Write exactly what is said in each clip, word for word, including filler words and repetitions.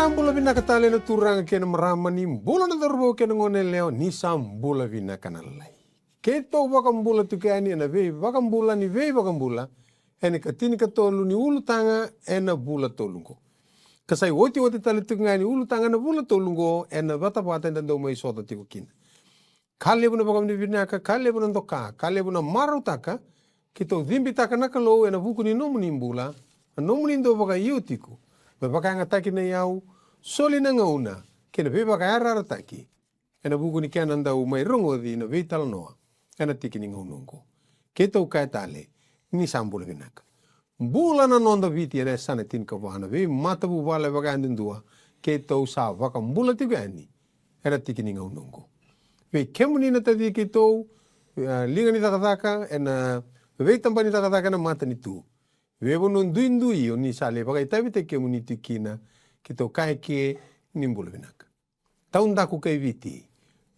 Bula vinaka tale na turaga kei na marama, ni bula na cauravou kei na gone yalewa, ni sa bula vinaka na lalai. Keitou vakabula tiko yani ena veivakabula ni veivakabula ena ikatinikatolu ni ulutaga ena vula tolu oqo. Ka sa iotioti tale tiko ga ni ulutaga ena vula tolu oqo ena vatavata eda dau mai sota tiko kina. Ka levu na vakavinavinaka, ka levu na doka, ka levu na marautaka, keitou cibitaka na Kalou ena vuku ni nomuni bula, na nomuni dau vakaio tiko me vakayagataki na iyau, soli na gauna kei na veivakayarayarataki ena vuku ni kena dau mai rogoci na veitalanoa ena tiki ni gauna oqo. Keitou kaya tale ni sa bula vinaka. Bula na noda Viti ena yasana tinikava, na veimatavuvale vakayadudua keitou sa vakabula tiko yani ena tiki ni gauna oqo. Vei kemuni na taci keitou, e, liga ni cakacaka ena veitabana ni cakacaka ena matanitu, veivanua duidui o ni sa lai vakaitavitaki kemuni tiko kina, keitou kaya ke ni bula vinaka. Taudaku kai Viti,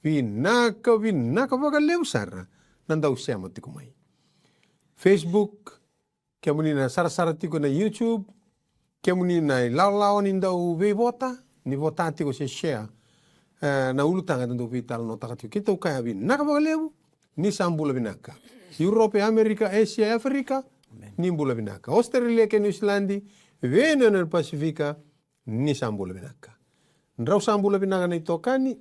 vinaka, vinaka vakalevu sara na dau sema tiko mai. Facebook, kemuni na sarasara tiko na YouTube, kemuni na ilawalawa ni dau veivota, ni vota tiko se share, e, na ulutaga eda dau veitalanoataka tiko. Keitou kaya vinaka vakalevu, ni sa bula vinaka. Europe, Amerika, Asia, Afrika, ni bula vinaka. Australia kei New Zealand, vei na Pasifika, ni sa bula vinaka. Drau sa bula vinaka na itokani,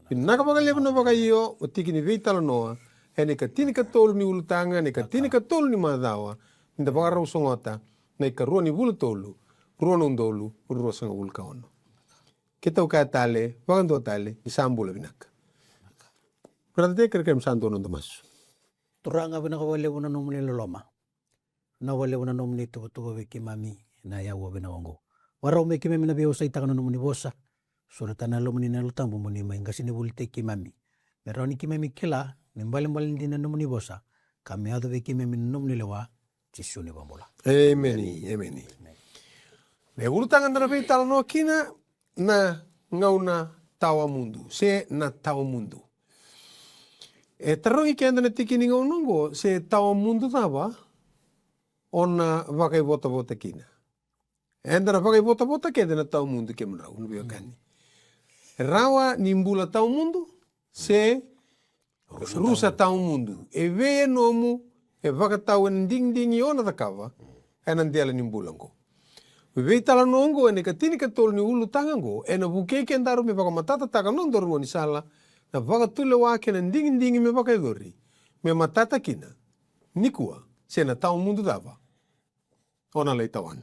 vinaka vakalevu na vakaio, o tiki ni veitalanoa ena ikatinikatolu ni ulutaga, ena ikatinikatolu ni macawa, ni da vakarau sogota na ikarua ni vula tolu, rua na udolu ruasagavulu ka ono. Keitou kaya tale vakadua tale ni sa bula vinaka. Brother Dave, kerekere me sa dua na noda masu. Turaga, vinaka vakalevu na nomuni loloma. Vinaka vakalevu na nomuni tuvatuva vei keimami ena aua vinaka oqo. Vakarau me keimami na veiwaseitaka na nomuni vosa. Sureta na Yalomuni na Yalo Tabu mo ni mai qasenivulitaki keimami, me rawa ni keimami kila na ibalebale dina ni nomuni vosa, ka me yaco vei keimami na nomuni lewa. Jisu na iVakabula. Emeni, emeni. Na ulutaga eda na veitalanoa kina, na gauna tawamudu se na tawamudu. E tarogi keda na tiki ni gauna oqo, se tawamudu cava o na vakaivotavota kina. Eda na vakaivotavota kece na tawamudu, kemudrau na veiwekani. Rawa ni bula tawamudu se rusa tawamudu. E vei e nomu e vakatau ena digidigi o na cakava ena dela ni bula oqo. Veitalanoa oqo ena ikatinikatolu ni ulutaga oqo ena vukei kedaru me vakamatatataka na nodaru gaunisala, na vakatulewa kei na digidigi me vakayacori, me matata kina nikua, se na tawamudu cava o na lai tawana.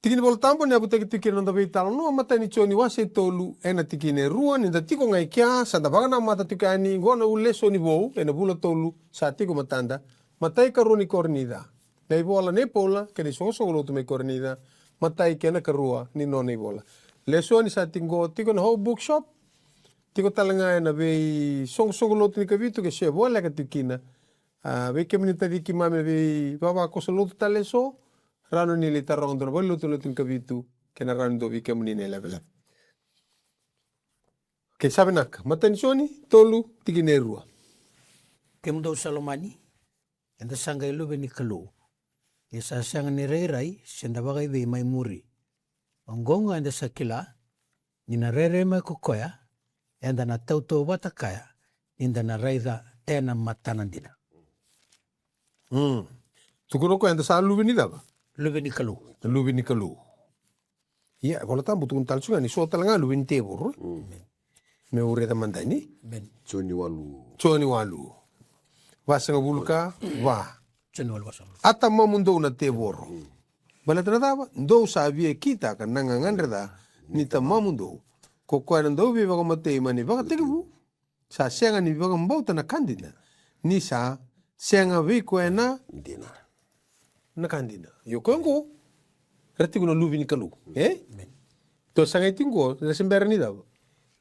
Tiki ni Vola Tabu ni yavutaki tiko kina na noda veitalanoa, matai ni Joni wase tolu ena tikina e rua. Ni da tiko ga i kea, sa da vakanamata tiko yani oqo na lesoni vou ena vula tolu sa tiko matada. Matai, karua ni Korinica. Na ivola nei Paula kei na isoqosoqo lotu mai Korinica, matai kei na karua ni nona ivola. Lesoni sa tiko, tiko na Hope Bookshop. Tiko tale ga ena veisoqosoqo lotu ni Kavitu ke se voleka tiko kina. A, vei kemuni taci keimami e veivavakoso lotu tale eso, rawa ni lai taroga dua na valenilotu ni Kavitu, ke na rawa ni dua vei kemuni na ileveleve. Ke sa vinaka, matai ni Joni tolu, tikina e rua. Kemudou sa lomani, eda sa qai luve ni Kalou, ia sa sega ni rairai se da vakaivei mai muri. Oqo ga eda sa kila, ni na rairai mai ko koya, eda na tautauvata kaya, ni da na raica ena matana dina. Mm. Tukuna o koya eda sa luve ni cava? Luve ni Kalou. Luve ni Kalou. Ia, e Vola Tabu tukuna tale tu ga ni so tale ga luve ni tevoro. Mm. Meu raica mada ni. Amen. Joni walu. Joni walu. Vasagavulu ka va. Joni walu vasagavulu. A tamamudou na tevoro. Mm. Baleta na cava? Dou sa via kitaka na gagadre ca ni tamamudou. Ko koya na dauveivakamatei mai na ivakatekivu, sa sega ni vakabauta na ka dina, ni sa sega vei koya na dina. Na ka dina. Io, koya oqo era tiko na luve ni Kalou. E? Amen. Tou sa qai tiko oqo, era se bera ni cava?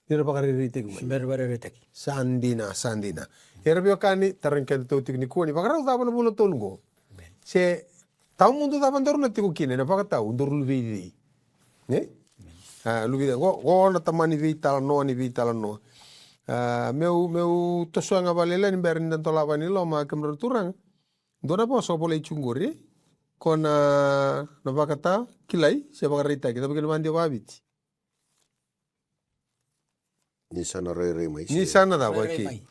Ni ra vakarairaitaki mai. Se bera vakarairaitaki. Sa dina, sa dina. Era veiwekani, tarogi kedatou tiko nikua ni vakarau cava na vula tolu oqo. Amen. Se tawamudu cava daru na tiko kina, ena vakatau daru luve i cei? Ne? A, luve i cei? Qo, qo na tamani veitalanoa ni veitalanoa. A, meu, meu tosoya ga vakalailai ni bera ni da dolava yani i loma, kemudrau na turaga. Dua na vosa volai tu qori. ko na, na vakatakilai se vakaraitaki, cava kena vakadewa vakaviti? Ni sa na rairai mai. Ni sa na cava, rairai mai.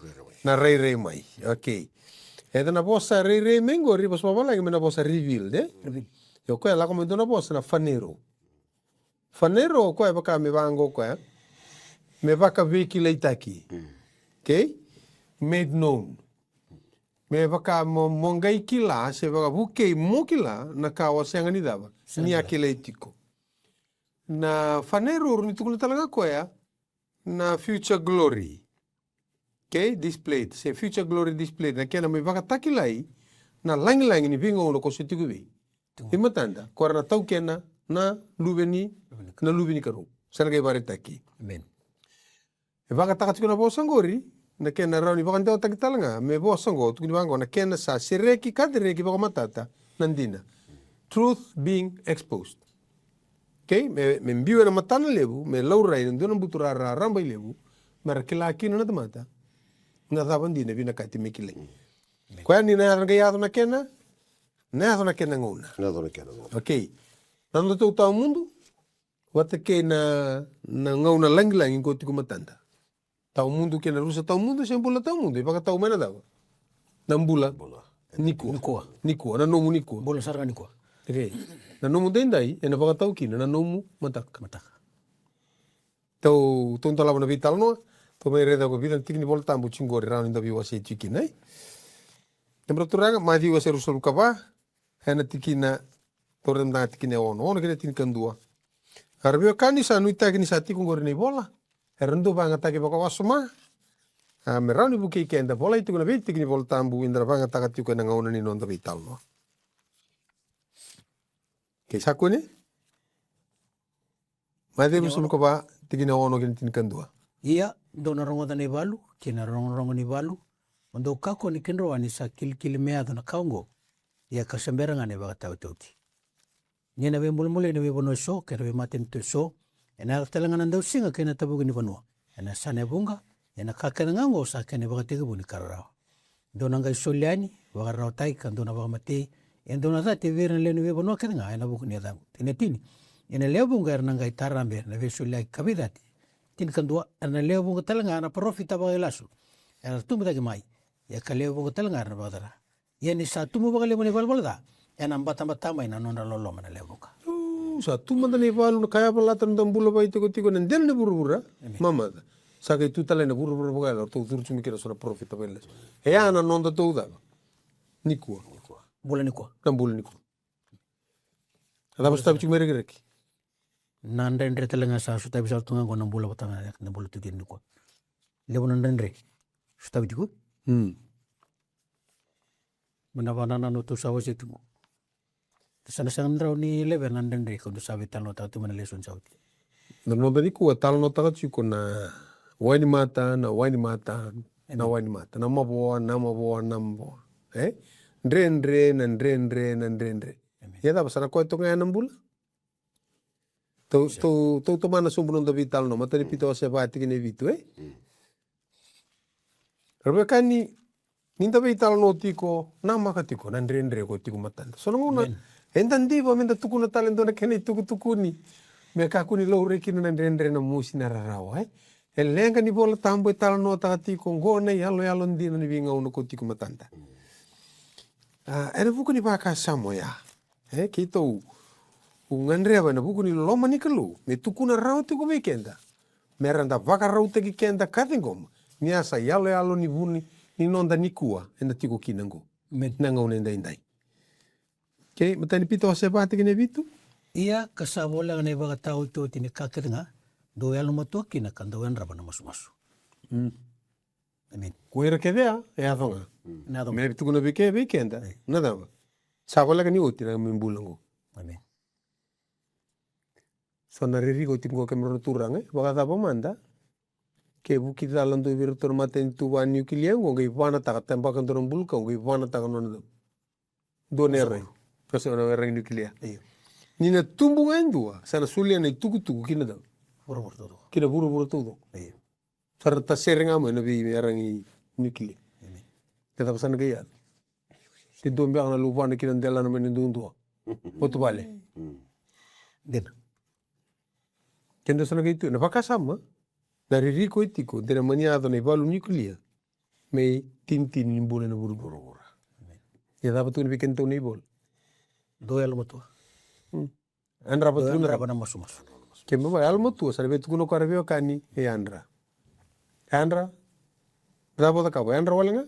Na rairai mai. Okay. E na vosa rairai mai qori, vosa vavalagi me na vosa reveal, de? Reveal. Io, koya lako mai dua na vosa na fanero. Fanero koya e vaka me vaqo koya. Me vakaveikilaitaki. Okay? Made known. Me vaka mo, mo qai kila, se vakavukei mo kila, na ka o sega ni cava. Ni a kilai tiko. Na fanero ni tukuna tale ga koya, na future glory. Okay, displayed, se future glory displayed, na kena mai vakatakilai na lagilagi ni veigauna ko se tiko vei. Tiko. I matada, ko era na taukena na luve ni, na luve ni Kalou. Sa na qai vakaraitaki. Amen. E vakataka tiko na vosa qori, na kena rawa ni vakadewataki tale ga, me vosa qo, tukuni vaqo, na kena sa sereki, ka sereki vakamatata, na dina. Truth being exposed. Okay? Me, me biu ena matana levu, me laurai na dua na buturara raba i levu, me ra kila kina na tamata na cava dina vinakati me kilai. Koya ni na yaco, qai yaco na kena, na yaco na kena gauna. Na yaco na kena gauna. Okay. Na noda tau tawa mudu, vata kei na, na gauna lagilagi ko tiko matada. Tawa mudu kei na rusa tawa mudu, se bula tawa mudu, e vakatau mai na cava? Na bula. Bula. Nikua. Nikua. Nikua, na nomu nikua. Bula sara ga nikua. Okay. Na nomu daidai, ena vakatau kina na nomu mataka. Mataka. Tou, tou dolava na veitalanoa, tou mai raica ko vica na tiki ni Vola Tabu tiko qori rawa ni da veiwasei tiko kina, e? Kemudou turaga, Maciu wase ruasagavulu ka va, ena tikina, tou raica mada na tikina e ono, ono kei na tinikadua. A ra veiwekani sa nuitaki ni sa tiko qori na ivola, era dau vagataki vakawasoma. A, me rawa ni vukei keda, volai tiko na veitiki ni Vola Tabu, eda na vagataka tiko ena gauna ni noda veitalanoa. Kei sa kune? Maciu ruasagavulu ka va, tikina ono kei na tinikadua. Ia, dou na rogoca na ivalu, kei na rogorogo ni valu, mo dou kakua ni kidroa ni sa kilikili me yaco na ka oqo, ia ka se bera ga na ivakataotioti. Ni na veibolimoli ena veivanua eso, kei na veimatanitu eso, ena yaco tale ga na dausiga kei na tavuki ni vanua, ena yasana e vuqa, ia na ka kece ga oqo sa kena ivakatekivu ni ka rarawa. Dou na qai soli yani, vakararawataki ka dou na vakamatei, e dou na cati vei ira na lewe ni veivanua kece ga ena vuku ni yacaqu. Tikina tini, ia na lewe vuqa era na qai tarabe, na veisoliaki ka veicati. Tinikadua, era na lewe vuqa tale ga na parofita vakailasu era tubu cake mai, ia ka lewe vuqa tale ga era na vakacala. Ia ni sa tubu vakalevu na ivalavala ca, ena batabata mai na nodra loloma na lewe vuqa. Uu, sa tu mada na ivalu, na ka yavalata na noda bula vakaitikotiko ena dela ni vuravura mamaca. Sa qai tu tale na vuravura vakayalo, ratou curu tu mai kina so na parofita vakailasu. E ya na noda tou cava? Nikua. Bula nikua. Na bula nikua. A cava sotavi tiko mai Rakiraki? Na dredre tale ga sa sotavi sara tu ga qo na bula vata ga na bula tu kina nikua. Levu na dredre sotavi tiko. Hmm. Mai na vakanananu tou sa wasea tu qo. Sa na sega ni rawa ni levea na dredre ka dou sa veitalanoataka tu mai na lesoni sa oti. Na noda nikua e talanoataka tiko na wainimata, na wainimata, na wainimata, na mavoa, na mavoa, na mavoa. E? Dredre, na dredre, na dredre. Ia cava, sa na koya toka ga ya na bula? Tou, tou, tou tomana sobu noda veitalanoa, matai ni Pita wase va tikina e vitu, e? Ra veiwekani, ni da veitalanoa tiko, namaka tiko na dredre ko tiko matada. So na gauna eda diva meda tukuna tale dua na kena itukutukuni me kakua ni laurai kina na dredre, na mosi, na rarawa, e? E leqa ni Vola Tabu e talanoataka tiko qo na iyaloyalo dina ni veigauna ko tiko matada. A, ena vuku ni vakasama oya, e, keitou gadreva ena vuku ni loma ni Kalou me tukuna rawa tiko vei keda, me ra da vakarautaki keda ka ciqoma ni a sa iyaloyalo ni vuni ni noda nikua eda tiko kina qo. Amen. Na gauna edaidai. Kei matai ni Pita wase va tikina e vitu. Ia ka sa voleka na ivakataotioti ni ka kece ga, dou yalomatua kina ka dou yadrava na masumasu. Mm. Amen. Ko ira kece ya, e yaco ga. Mm. Na yaco ga. Me tukuna vei ke, vei keda. Ai. Na cava? Sa voleka ni oti na me bula qo. Amen. So na ririko tiko qo, kemudrau na turaga, e? Vakacava mada ke vuki cala dua vei iratou na matanitu vaniukilia qo, qai vanataka, tabaka dua na bulukau, qai vanataka nona cava? Dua na iyaragi. Ka sa na iyaragi niukilia. Io. Ni na tubu ga e dua, sa na solia na itukutuku ki na cava? Vuravura taucoko. Ki na vuravura taucoko. Io. Sa ra tasere ga mai na vei, vei iyaragi niukilia. Amen. Ke cava sa na qai yaco? Ke dua beka na luvana ki na delana mai na duadua. Vatu vale. Dina. Keda sa na qai tu na vakasama na ririko e tiko de na mani yaco na ivalu nuclear me itinitini ni bula ena vuravura. Ia cava tukuna vei kedatou na ivola? Dou yalomatua. Yadrava tukuna na masumasu. Ke me vaka yalomatua sa na veitukuna o koya na veiwekani e yadra. Yadra. Cava o cakava? Yadra wale ga.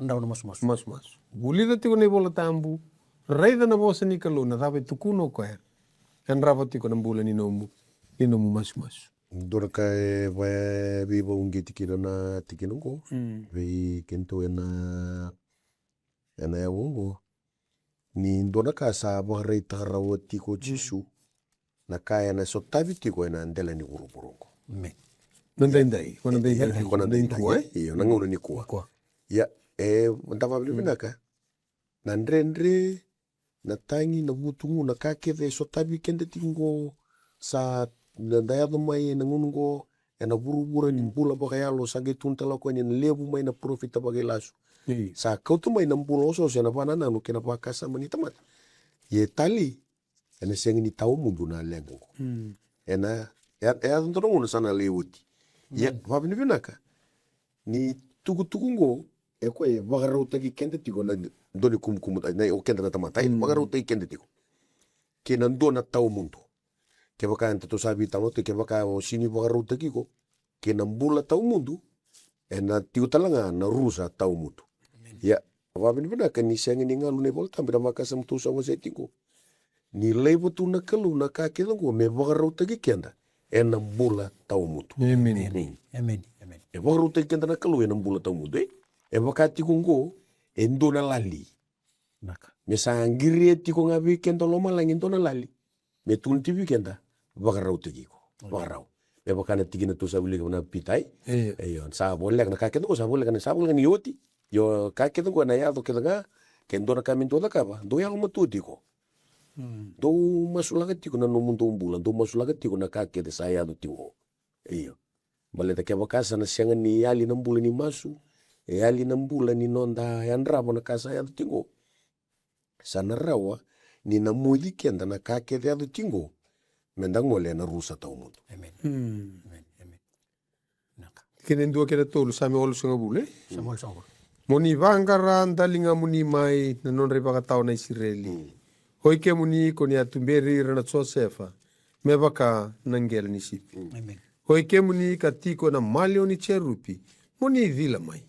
Yadrava na masumasu. Masumasu. Vulica tiko na iVola Tabu. Raica na vosa ni Kalou na cava e tukuna o koya. Yadrava tiko na bula ni nomu ni nomu masumasu. Dua na ka e veivauqeti kina na tikina oqo vei kedatou ena ena yavu oqo. Ni dua na ka sa vakaraitaka rawa tiko o Jisu na ka ena sotavi tiko ena dela ni vuravura oqo. Na daidai, ko na daidai, ko na daidai, io, na gauna nikua. Ia e da vakavinavinaka na dredre, na tagi, na vutugu, na ka kece e sotavi keda tiko oqo. Sa da yaco mai ena gauna oqo ena vuravura ni bula vakayalo, sa qai tukuna tale o koya ni na levu mai na parofita vakailasu. Sa kauta mai na bula osooso ena vakanananu kei na vakasama ni tamata. Ia e tali ena sega ni tawa mudu na leqa oqo. Ena e yaco dua na gauna sa na lai oti. Ia vakavinavinaka ni tukutuku oqo e koya e vakarautaki keda tiko na dua ni kumukumu, na o keda na tamata e vakarautaki keda tiko kei na dua na tawa mudu. Kevaka eda tou sa veitalanoataki, kevaka o sini vakarautaki iko kei na bula tawa mudu, ena tiko tale ga na rusa tawa mudu. Ia vakavinavinaka ni sega ni galu na iVola Tabu ena vakasama tou sa wasea tiko. Ni laiva tu na Kalou na ka kece oqo me vakarautaki keda ena bula tawa mudu. E vakarautaki keda na Kalou ena bula tawa mudu. E vaka tiko oqo e dua na lali. Me sa qiria tiko ga vei keda o lomalagi e dua na lali me tukuna tiko vei keda, vakarautaki iko. Vakarau. Me vaka na tikina tou sa wilika vua na Pita. Io, sa voleka na ka kece oqo, sa voleka na, sa voleka ni oti. Io, ka kece oqo ena yaco kece ga. Ke dua na ka me dou cakava, dou yalomatua tiko. Dou masulaka tiko na nomudou bula, dou masulaka tiko na ka kece sa yaco tiko. Io. Baleta kevaka sa na sega ni yali na bula ni masu, e yali na bula ni noda yadrava na ka sa yaco tiko, sa na rawa ni na moci keda na ka kece yaco tiko me da gole ena rusa tawa mudu. Kena e dua kei na tolu, Same walusagavulu, e? Mo ni vaqara daligamuni mai na nodra ivakatawa na Isireli. Oi kemuni ko ni a tuberi ira na Josefa me vaka na qele ni sipi. Oi kemuni ka tiko ena maliwa ni jerupi, mo ni cila mai.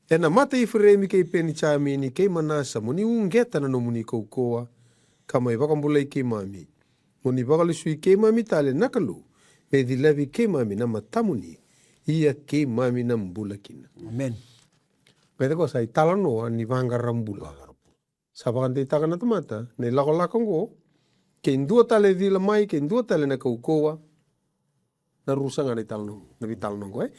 Ena mata i Ifireimi kei Penijamini kei Manasa mo ni uqeta na nomuni kaukauwa, ka mai vakabulai keimami. Mo ni vakalesui keimami tale na Kalou, me cilavi keimami na matamuni, ia keimami na bula kina. Amen. Mai caka sa italanoa ni vaqara bula. Sa vakadeitaka na tamata na ilakolako oqo, ke dua tale e cila mai, ke dua tale na kaukauwa, na rusa ga na italanoa, na veitalanoa oqo, e?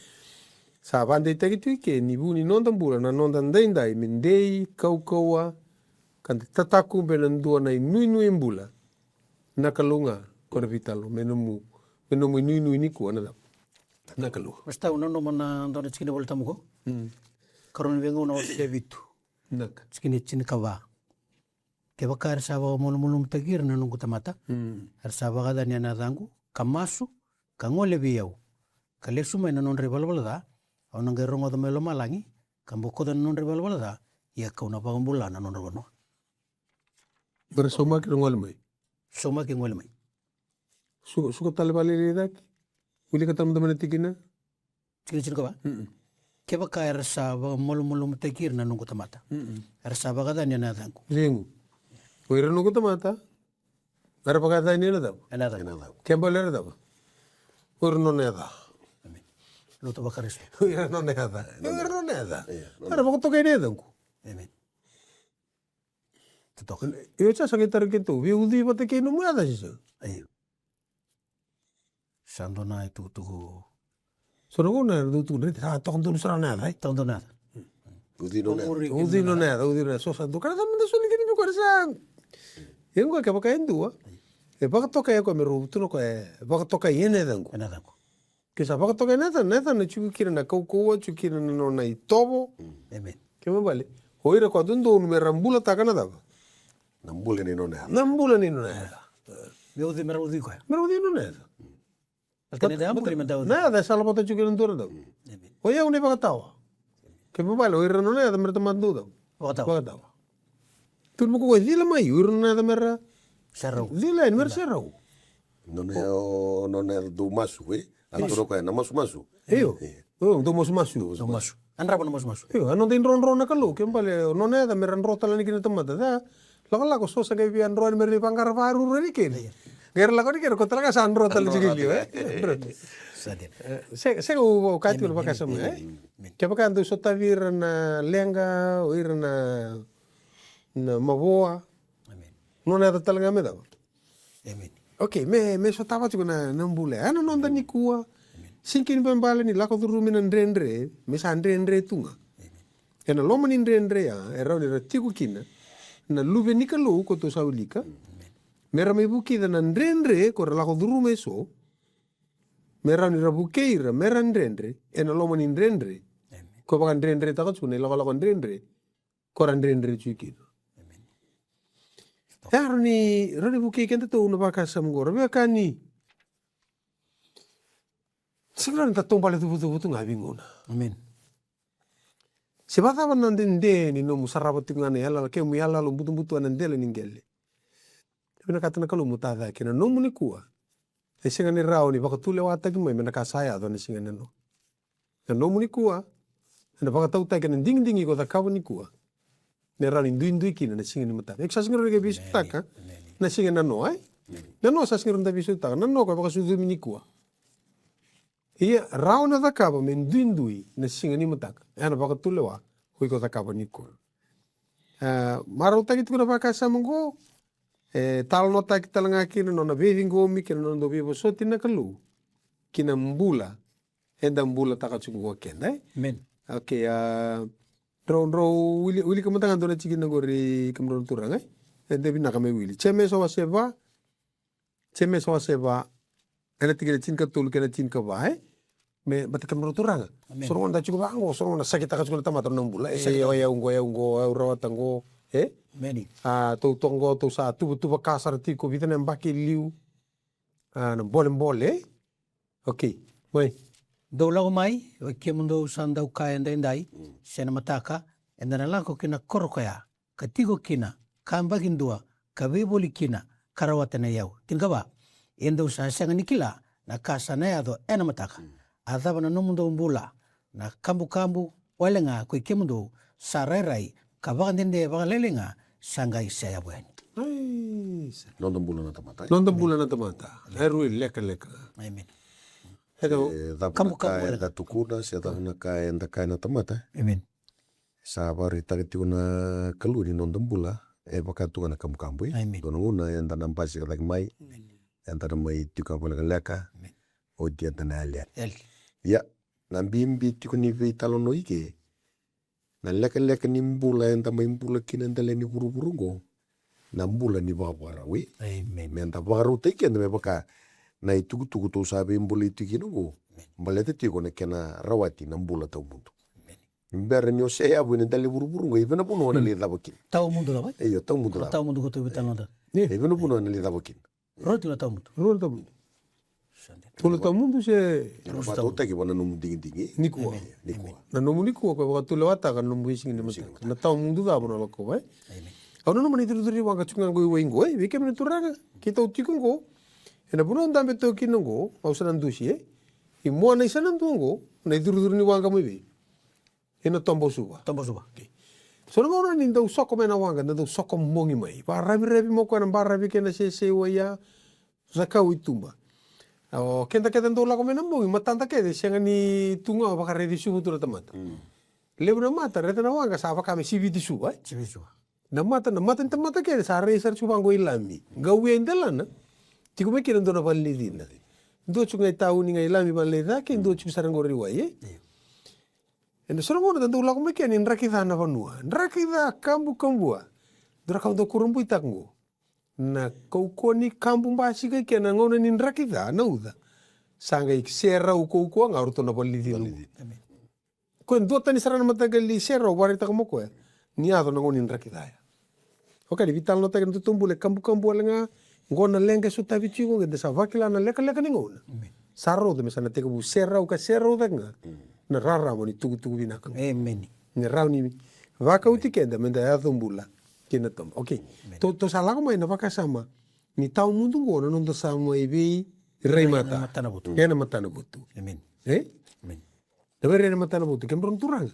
Sa vakadeitaki tu i ke ni vu ni noda bula, na noda daidai me dei, kaukauwa, ka da tatakube na dua na inuinui e bula. Na Kalou ga ko na veitalanoa, me nomu, me nomu inuinui nikua na cava? Na Kalou. Pastor, au nanuma na dua na tikina Volatabu qo. Karua ni Veigauna wase vitu. Tikina tinikava. Kevaka era sa vakamalumalumutaki ira na noqu tamata, era sa vakayacani ena yacaqu, ka masu, ka gole vei au, ka lesu mai na nodra ivalavala ca, au na qai rogoca mai lomalagi, ka bokoca na nodra ivalavala ca, ia kau na vakabula na nodra vanua. Era saumaki, ra gole mai. Saumaki, gole mai. Suka, suka tale vakalailai cake. Wilika tale mada mai na tikina. Tikina tinikava. Kevaka era sa vakamalumalumutaki ira na noqu tamata, era sa vakayacani ena yacaqu. Cegu. O ira na noqu tamata era vakayacani ena cava? Ena yacaqu. Ke bale era cava? O ira na nona yaca. Lotu vaKarisito. O ira na nona yaca. O ira na nona yaca. Era vakatokai ena yacaqu. Amen. Totoka. Io, sa sa qai tara keitou, veiucui vata kei nomu yaca, se sa? Io. Sa dua na itukutuku. So na gauna era dau tukuna, sa toka donu sara na yaca, e? Toka donu na yaca. Ucui nona yaca. Ucui nona yaca, ucui nona yaca. So sa dua ka na ca mada soli kina me koya sa. Ia oqo kevaka e dua e vakatokai, e koya me rau tukuna o koya e vakatokai ena yacaqu. Ena yacaqu. Ke sa vakatokai na yacana, na yacana tiko kina na kaukauwa, tiko kina na nona itovo. Amen. Kena ibalebale, o ira ko a dodonu me ra bulataka na cava? Na bula ni nona yaca. Na bula ni nona yaca. Me ucui, me ra ucui koya. Me ra ucui nona yaca. Baleta ni da a buli me da ucui. Na yaca e salavata tiko kei na dua na dau. Amen. O yau na ivakatawa. Kena ibalebale o ira na nona yaca me ra tamata dau cava? Vakatawa. Vakatawa. Tukuna vaqo, cila mai o ira na nona yaca me ra serau. Cila yani me ra serau. Nona ya-, o nona yaca dau masu, e? A toro koya na masumasu. Io. Io. O, dau masumasu. Dau masu. A drava na masumasu. Io, a noda idrodro na Kalou, kena ibalebale o nona yaca me ra dro tale yani kina na tamata. Ca, lakolako so sa qai via dro yani me ra vaqara varuru yani kina. Io. Qai ra lako yani kina, ko tale ga sa dro tale tiko i liu, e? Dro. Sa dina. E, se, se au, au kaya tiko na vakasama, e? Amen. Kevaka dau sotavi ira na leqa, o ira na, na mavoa. Amen. Nona yaca tale ga me cava? Amen. Okay, me, me sotava tiko na, na bula. E na noda nikua. Amen. Sega ni ibalebale ni lako curumi na dredre, me sa dredre tu ga. Amen. E na loma ni dredre ya, e rawa ni ra tiko kina na luve ni Kalou ko tou sa wilika. Amen. Me ra mai vukica na dredre ko ra lako curuma e so. Me rawa ni ra vukei ira, me ra dredre, e na loma ni dredre. Amen. Ko vakadredretaka tu na ilakolako dredre ko ra dredre tiko kina. Amen. E rawa ni, rawa ni vukei kedatou na vakasama oqo, ra veiwekani. Sega ni rawa ni da taubale cuvacuva tu ga veigauna. Amen. Se vakacava na dede ni nomu sarava tiko ga na iyaloyalo, kemu iyaloyalo butobuto ena dela ni qele. Vinakata na Kalou mo tacake na nomu nikua. E sega ni rawa ni vakatulewataki mai me na ka sa yaco ena siga ni noa. Na nomu nikua ena vakatautaki ena digidigi iko cakava nikua, me rawa ni duidui kina na siga ni mataka. Iko sa sega ni rawa ni qai veisautaka na siga ni noa, e? Na noa sa sega ni rawa ni da veisautaka. Na noa ko e vakasucumi nikua. Ia rawa na cakava me duidui na siga ni mataka ena vakatulewa ko iko cakava nikua. A, marautaki tiko na vakasama oqo, e talanoataki tale ga kina na nona veiciqomi kei na nona dau veivosoti na Kalou ki na bula eda bulataka tiko oqo keda, e? Amen. Okay, a, drau, drau wili, wilika mada ga dua na tikina oqori, kemudrau na turaga, e? Eda vinaka me wili. Jemesa wase va, Jemesa wase va, ena tikina tinikatolu kei na tinikava, e? Me, baleta kemudrau na turaga. Amen. So na gauna da tiko vaqo, so na gauna sakitaka tiko na tamata na bula. E, o yau qo, yau qo, au rawata qo, e? Amen. A, tou toqo, tou sa tuvatuva ka sara tiko, vica na yabaki e liu. A, na bolebole, e? Okay, mai. Dou lako mai, oi kemudou sa dau kaya edaidai, se na mataka, eda na lako ki na koro koya, ka tiko kina, ka yabaki dua, ka veivoli kina, ka rawata na iyau. Tinikava, ia dou sa sega ni kila na ka sa na yaco ena mataka. A cava na nomudou bula, na kabukabu wale ga ko i kemudou sa rairai ka vakadede vakalailai ga sa qai seyavu yani. Ai, sa. Noda bula na tamata, e? Noda bula na tamata. E rui lekaleka. Amen. E cava na ka eda tukuna, se cava na ka eda kaya na tamata. Amen. Sa vakaraitaka tiko na Kalou ni noda bula e vaka tu ga na kabukabu, e? Amen. Dua na gauna eda na basika cake mai, eda na mai tiko vakalekaleka, oti eda na yali yani. Ia, na bibi tiko ni veitalanoa i ke, na lekaleka ni bula eda mai bula kina e dela ni vuravura oqo, na bula ni vakavakarau, e? Amen. Me da vakarautaki keda me vaka na itukutuku tou sa veibolei tiko kina oqo, baleta tiko na kena rawati na bula tawamudu. Amen. Bera ni o seyavu ena dela ni vuravura oqo, e vei na vanua o na lai cava kina? Tawamudu cava? Io, tawamudu cava? Tawamudu ko tou veitalanoataka. E vei na vanua o na lai cava kina? Rua tiko na tawamudu. Rua na tawamudu. Sa dina. Tolu na tawamudu se. Ena vakatautaki vua na nomu digidigi nikua. Amen. Nikua. Amen. Na nomu nikua ko e vakatulewataka na nomu veisiga ni mataka. Na tawamudu cava o na lakova, e? Amen. Au nanuma na icurucuru ni waqa tiko ga oqo i wai oqo, e? Vei kemuni na turaga, keitou tiko oqo ena vanua dabe toka kina oqo, au sa na dusi, e? I Moana i Sanadua oqo, na icurucuru ni waqa mai vei? Ena Toba o Suva. Toba o Suva. Okay. So na gauna ni dau soko mai na waqa, da dau soko bogi mai. Varaviravi mai o koya na baravi kei na sesei wai ya, cakau i tuba. O keda kece dau lako mai na bogi, matada kece sega ni tu ga o vakaraici Suva tu na tamata. Mm. Levu na mata, raica na waqa sa vaka me siviti Suva, e? Siviti Suva. Na mata, na mata ni tamata kece sa rai sara tiko vaqo i Lami. Qawia i delana, tiko mai kina dua na valenicina. Dua tiko ga i tauni ga i Lami, vale i cake, dua tiko sara qori i wai, e? Io. Ena so na gauna da dau lako mai kea ni draki ca na vanua. Draki ca kabukabua. Dua na ka au dau kurabuitaka oqo. Na kaukauwa ni kabu basika i kea na gauna ni draki ca na uca. Sa qai serau kaukauwa ga o ratou na valenicina. Valenicina. Amen. Koya e duatani sara na mataqali serau, vakaraitaka mai o koya ni yaco na gauna ni draki ca ya. Vaka ni veitalanoataki na nodatou bula e kabukabu wale ga. Qo na leqa e sotavi tiko qo, eda sa vakila na lekaleka ni gauna. Sa rauta me sa na tekivu serau ka serau cake ga na rarama ni tukutuku vinaka qo. Emeni. Ni rawa ni vakauti keda meda yaco bula kina toba. Okei. Tou, tou sa lako mai na vakasama ni tawa mudu qo na noda sa mai veirai mata. Ena matana votu. Emeni. E? Emeni. Na veirai ena matana votu. Kemudrau na turaga.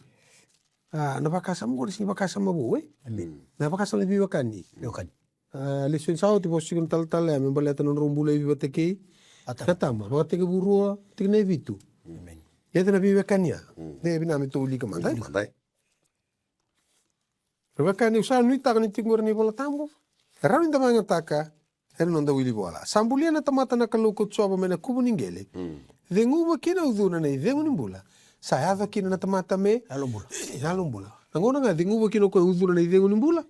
A, na vakasama qo na sega ni vakasama vou, e? Emeni. Na vakasama ni veiwekani. Veiwekani. A, lesoni sa oti, vosa tiko na talatala ya me baleta na nodrau bula e veivatakei. Atama. Atama, Vakatekivu rua, tikina e vitu. Emeni. Ia na veiwekani ya. De vinaka me tou wilika mada. Mada. Veiwekani, au sa nuitaka ni tiko qori na iVola Tabu. E rawa ni da vakayagataka ena noda wili vola. Sa bulia na tamata na Kalou ko Jiova mai na kuvu ni qele. Ceguva ki na ucuna na icegu ni bula. Sa yaco kina na tamata me yalo bula. Yalo bula. Na gauna ga ceguva kina o koya ucuna na icegu ni bula,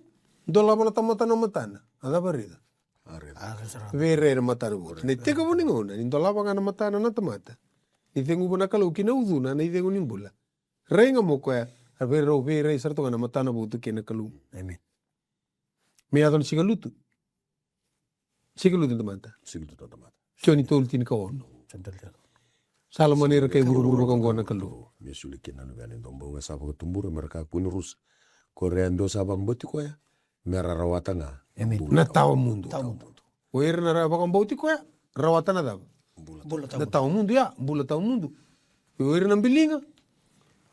dolava na tamata na matana. A cava raica? A raica. Veirai na matana votu. Na itekivu ni gauna ni dolava ga na matana na tamata, ni ceguva na Kalou ki na ucuna na icegu ni bula. Rai ga mo koya, a veirau veirai sara toka na matana votu kei na Kalou. Emeni. Me yaco na siga lutu. Siga lutu na tamata. Siga lutu na tamata. Joni tolu tinikaono. Sa lomani ira kai vuravura vaka oqo na Kalou. Me soli kina na luvena e dua bau ga sa vakatubura me ra kakua ni rusa. Ko ira e dua sa vakabauti koya, me ra rawata ga. Emeni. Na tawa mudu. Tawa mudu. O ira na ra vakabauti koya, rawata na cava? Bula tawa mudu. Na tawa mudu ya, bula tawa mudu. O ira na biliga,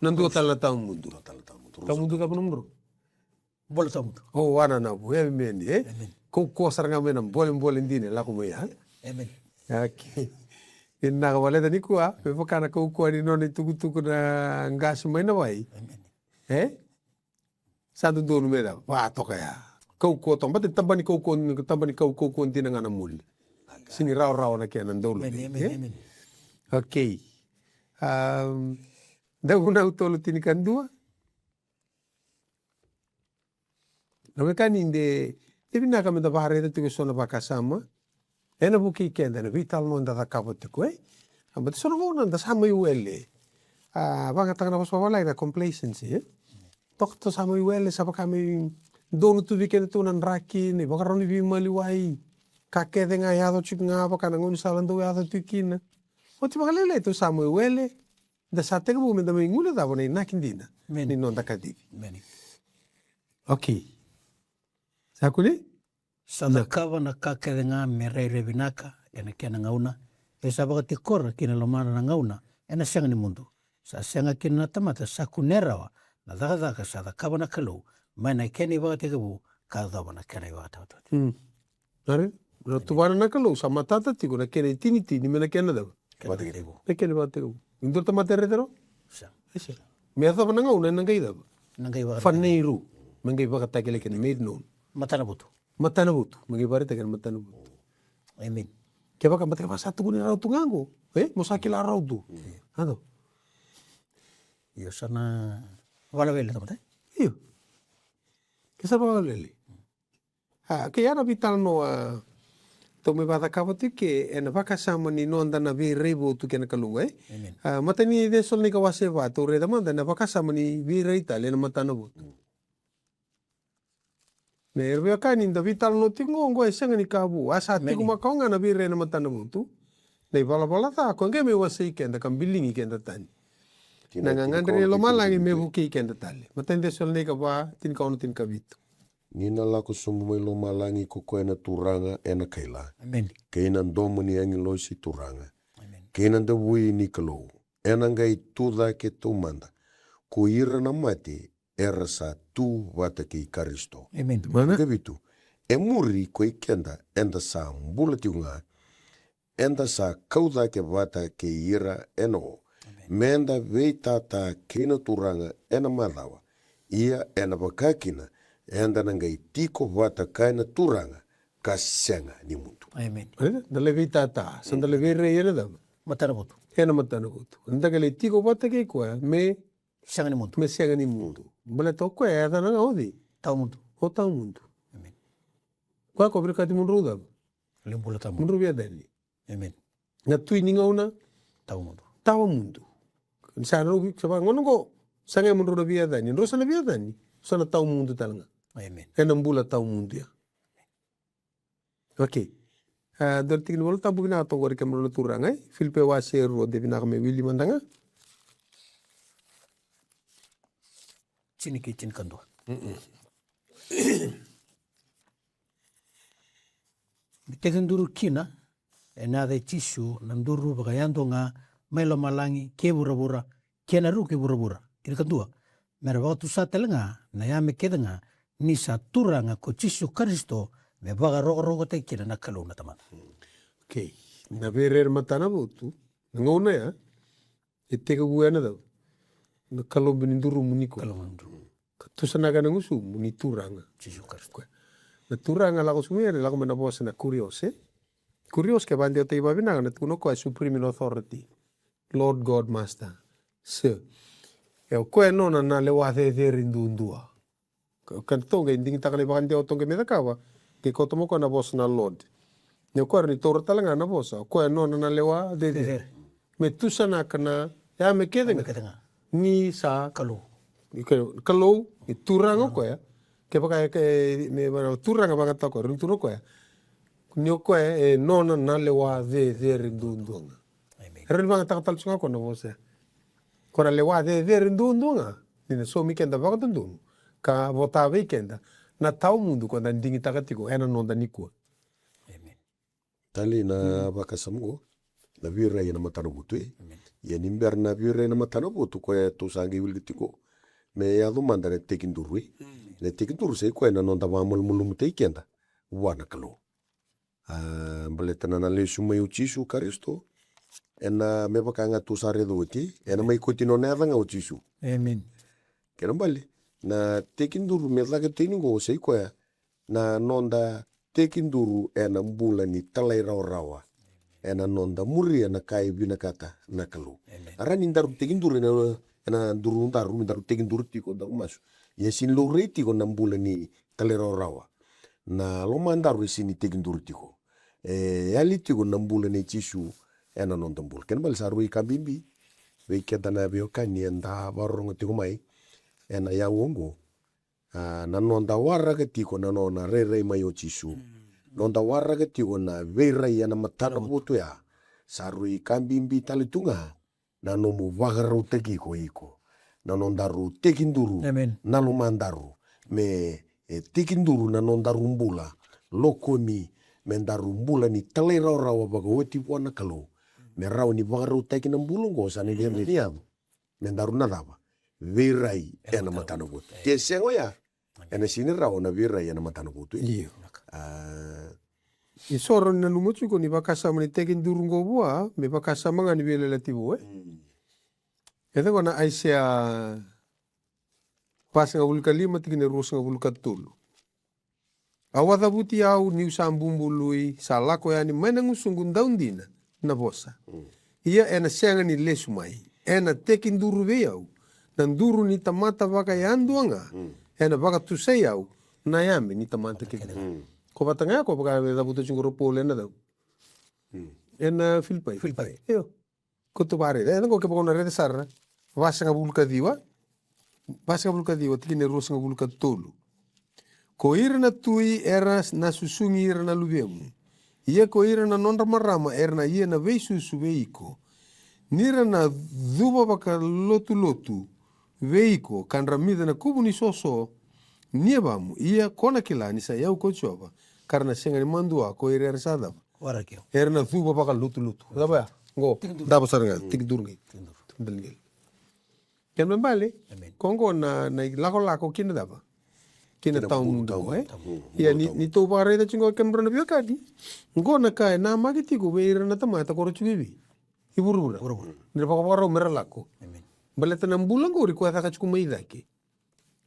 na dua tale na tawa mudu. Dua tale na tawa mudu. Tawa mudu cava nomudrau? Bula tawa mudu. O, wana na vu, emeni, e? Emeni. Kaukauwa sara ga mai na bolebole dina e lako mai ya. Emeni. Okei. Vinaka, baleta nikua me vaka na kaukauwa ni nona itukutuku na qase mai na wai. Emeni. E? Sa dodonu me cava? Va toka ya. Kaukauwa toka. Baleta ni taba ni kaukauwa, taba ni kau, kaukauwa dina ga na moli. Sega ni rawarawa na kena dolo. Emeni, emeni, emeni. Okei. Am, Dauvunau tolu tinikadua. Na wekani, de, de vinaka meda vakaraica tiko eso na vakasama ena vukei keda ena veitalanoa eda cakava tiko, e? A, baleta so na gauna da sa mai wele. A, vakayagataka na vosa vavalagi na complacency, e? Toka tou sa mai wele, sa vaka me donu tu vei keda tu na draki, na ivakarau ni veimaliwai. Ka kece ga e yaco tiko ga vaka na gaunisala dau yaco tiko kina. Oti vakalailai tou sa mai wele. Da sa tekivu meda mai guilecava na inaki dina ni noda kacivi. Emeni. Okei. Sa kune? Sa cakava na ka kece ga me rairai vinaka ena kena gauna, e sa vakatikora ki na lomana na gauna ena sega ni mudu. Sa sega kina na tamata sa kunea rawa na cakacaka sa cakava na Kalou mai na kena ivakatekivu ka yacova na kena ivakataotaoti. Mm. Ari, na tuvana na Kalou sa matata tiko na kena itinitini me na kena cava? Kena ivakatekivu. Na kena ivakatekivu. E dua na tamata e raica rawa? Sa. E sa. Me yacova na gauna ena qai cava? Na qai vakatekivu. Faneiru. Me qai vakatakilai kena made known. Matana votu. Matana votu. Me qai vakaraitaki ena matana votu. Emeni. Kevaka, baleta kevaka sa tukuni rawa tu ga qo, e? Mo sa kila rawa tu. Io. Ado. Io, sa na valawele tamata. Io. Ke sa valawele. A, ke ia na veitalanoa, a, tou mai vakacakava tu ke ena vakasama ni noda na veirai votu kei na Kalou, e? Emeni. A, matai ni Cesalonaika wase va, tou raica mada na vakasama ni veirai tale ena matana votu. Mm. Na, era veiwekani, da veitalanoa tiko qo, qo e sega ni ka vou. A sa tiko makawa ga na veirai ena matana votu. Na ivalavala ca, ko qai mai wasei keda ka biligi keda tani. Na gagadre ni lomalagi me vukei keda tale. Matai ni Cesalonaika va, tinikaono, tinikavitu. Ni na lako sobu mai lomalagi ko koya na Turaga ena kaila. Emeni. Kei na domo ni agilosi turaga. Emeni. Kei na davui ni Kalou. Ena qai tu cake taumada ko ira na mate era sa tu vata kei Karisito. Emeni. Mana? Kavitu. E muri ko i keda eda sa bula tiko ga, eda sa kau cake vata kei ira ena o. Emeni. Meda veitata kei na Turaga ena macawa. Ia ena vaka kina, eda na qai tiko vata kei na Turaga ka sega ni mudu. Emeni. E, da lai veitata, sa da lai veirai ena cava? Matana votu. Ena matana votu. Da qai lai tiko vata kei koya me sega ni mudu. Me sega ni mudu. Baleta o koya e yacana ga o cei? Tawa mudu. O tawa mudu. Emeni. Koya ko vinakati mudrau cava? Lai bula tawa mudu. Mudrau veiyacani. Emeni. Na tui ni gauna. Tawa mudu. Tawa mudu. Ni sa rau, sa vaka gauna qo, sa qai mudrau na veiyacani. Drau sa na veiyacani. Sa na tawa mudu tale ga. Amen. Ena bula tawamudu ya. Okay. A, dua na tiki ni Vola Tabu vinaka toka qori, kemudrau na turaga, e? Filipai wase e rua, de vinaka me wili mada ga. Tini kei tinikadua. Mm-mm. Me tekiduru kina ena yaca i Jisu na duru vakayadua ga mai lomalagi kei vuravura, kei na ruku i vuravura. Tinikadua. Me ra vakatusa tale ga na yame kece ga ni sa Turaga ko Jisu Karisito, me vakarokorokotaki kina na Kalou na Tamada. Okay. Na veiraira matana votu, na gauna ya, e tekivu ena cava? Na kalobu ni durumu nikua. Kalobu ni durumu. Ka tusanaka ena gusumu ni Turaga. Jisu Karisito. Na Turaga lako sobu mai, lako mai na vosa na kurios, e? Kurios ke vakadewataki vakavinaka na tukuna o koya supreme in authority. Lord God Master. Sir. E o koya e nona na lewa cecere duadua. Ka, ka toqe, digitaka na ivakadewa toqe me cakava. Ke kauta mai o koya na vosa na Lord. Ni o koya ni taura tale ga na vosa. O koya e nona na lewa cecere. Cecere. Me tusanaka na yame kece ga. Yame kece ga. Ni sa Kalou. Ni Kalou, ni Turaga o koya. Kevaka e, ke, me, me, Turaga vakayagataka o koya, rawa ni tukuna o koya. Ni o koya e nona na lewa cecere duadua ga. Amen. Rawa ni vakayagataka tale tiko ga o koya na vosa ya. Ko na lewa cecere duadua ga. Ni na saumi keda vakadodonu. Ka vota vei keda. Na tawamudu ko da digitaka tiko. Ena noda nikua. Amen. Tali na vakasama qo, na veirai ena matana votu, e. Amen. Ia ni bera na veirai na matana votu, koya tou sa qai wilika tiko. Me yaco mada na tekiduru, e. Mm. Na tekiduru sa i koya na noda vakamalumalumutaki keda vua na Kalou. A, baleta na, na lesu mai o Jisu Karisito, ena me vaka ga tou sa raica oti, ena mai koti nona yaca ga o Jisu. Amen. Kena bale, na tekiduru me caka tiko qo sa i koya, na noda tekiduru ena bula ni talairawarawa. Ena noda muria na ka e vinakata na Kalou. Amen. A rawa ni daru tekiduru ena, ena duru daru, me daru tekiduru tiko, daru masu. Ia sini laurai tiko na bula ni talairawarawa. Na lomadaru e sini tekiduru tiko. E yali tiko na bula nei Jisu ena noda bula. Kena bale sa rui ka bibi vei keda na veiwekani eda vakarorogo tiko mai ena yau oqo. A, na noda waraka tiko na nona rairai mai o Jisu. Mm. Noda waraka tiko na veirai ena matana votu ya. Sa rui ka bibi tale tu ga na nomu vakarautaki iko, iko. Na nodaru tekiduru. Amen. Na lomadaru. Me, e, tekiduru na nodaru bula. Lokomi, me daru bula ni talairawarawa vakaoti vua na Kalou. Me rawa ni vakarautaki na bula oqo sa na via, via yaco. Me daru na cava? Veirai ena matana votu. Ke sega oya, ena sini rawa na veirai ena matana votu, e? Io. A. Ni soro ni nanuma tiko ni vakasama ni tekiduru qo vua, me vakasama ga ni veiyalayalati vou, e? Mm. E cava na Aisea vasagavulu ka lima, tikina e ruasagavulu ka tolu. Au a cavuti au niu sa bubului, sa lako yani mai na gusuqu daudina na vosa. Mm. Ia ena sega ni lesu mai. Ena tekiduru vei au na duru ni tamata vakayadua ga. Mm. Ena vakatusai au na yame ni tamata kece ga. Mm. Ko vata ga ya ko vaka e cavuta tiko qori o Paula ena cau. Mm. Ena Filipai. Filipai. Io. Ko tu vakaraica, e, qo kevaka o na raica sara. Vasagavulu ka ciwa. Vasagavulu ka ciwa, tikina e ruasagavulu ka tolu. Ko ira na tui era na susugi ira na luvemu. Ia ko ira na nodra marama era na ia na veisusu vei iko. Ni ra na cuva vakalotulotu vei iko, ka dramica na kuvu ni soso ni yavamu. Ia ko na kila ni sa i au ko Jiova, ka ra na sega ni madua ko ira era sa cava? Waraki au. Era na cuva vakalotulotu. Cava ya? Qo. Tekiduru. Davo sara ga, tekiduru qai. Tekiduru. Tekiduru qai. Kena ibalebale. Amen. Ko qo na, na ilakolako ki na cava? Ki na tawamudu, tawamudu, e? Tawamudu. Ia ni, ni tou vakaraica tiko qo kemudrau na veiwekani. Qo na ka e namaki tiko vei ira na tamata ko ra tiko i vei? I vuravura. Vuravura. Ni ra vakavakarau me ra lako. Amen. Baleta na bula qori ko e caka tiko mai cake.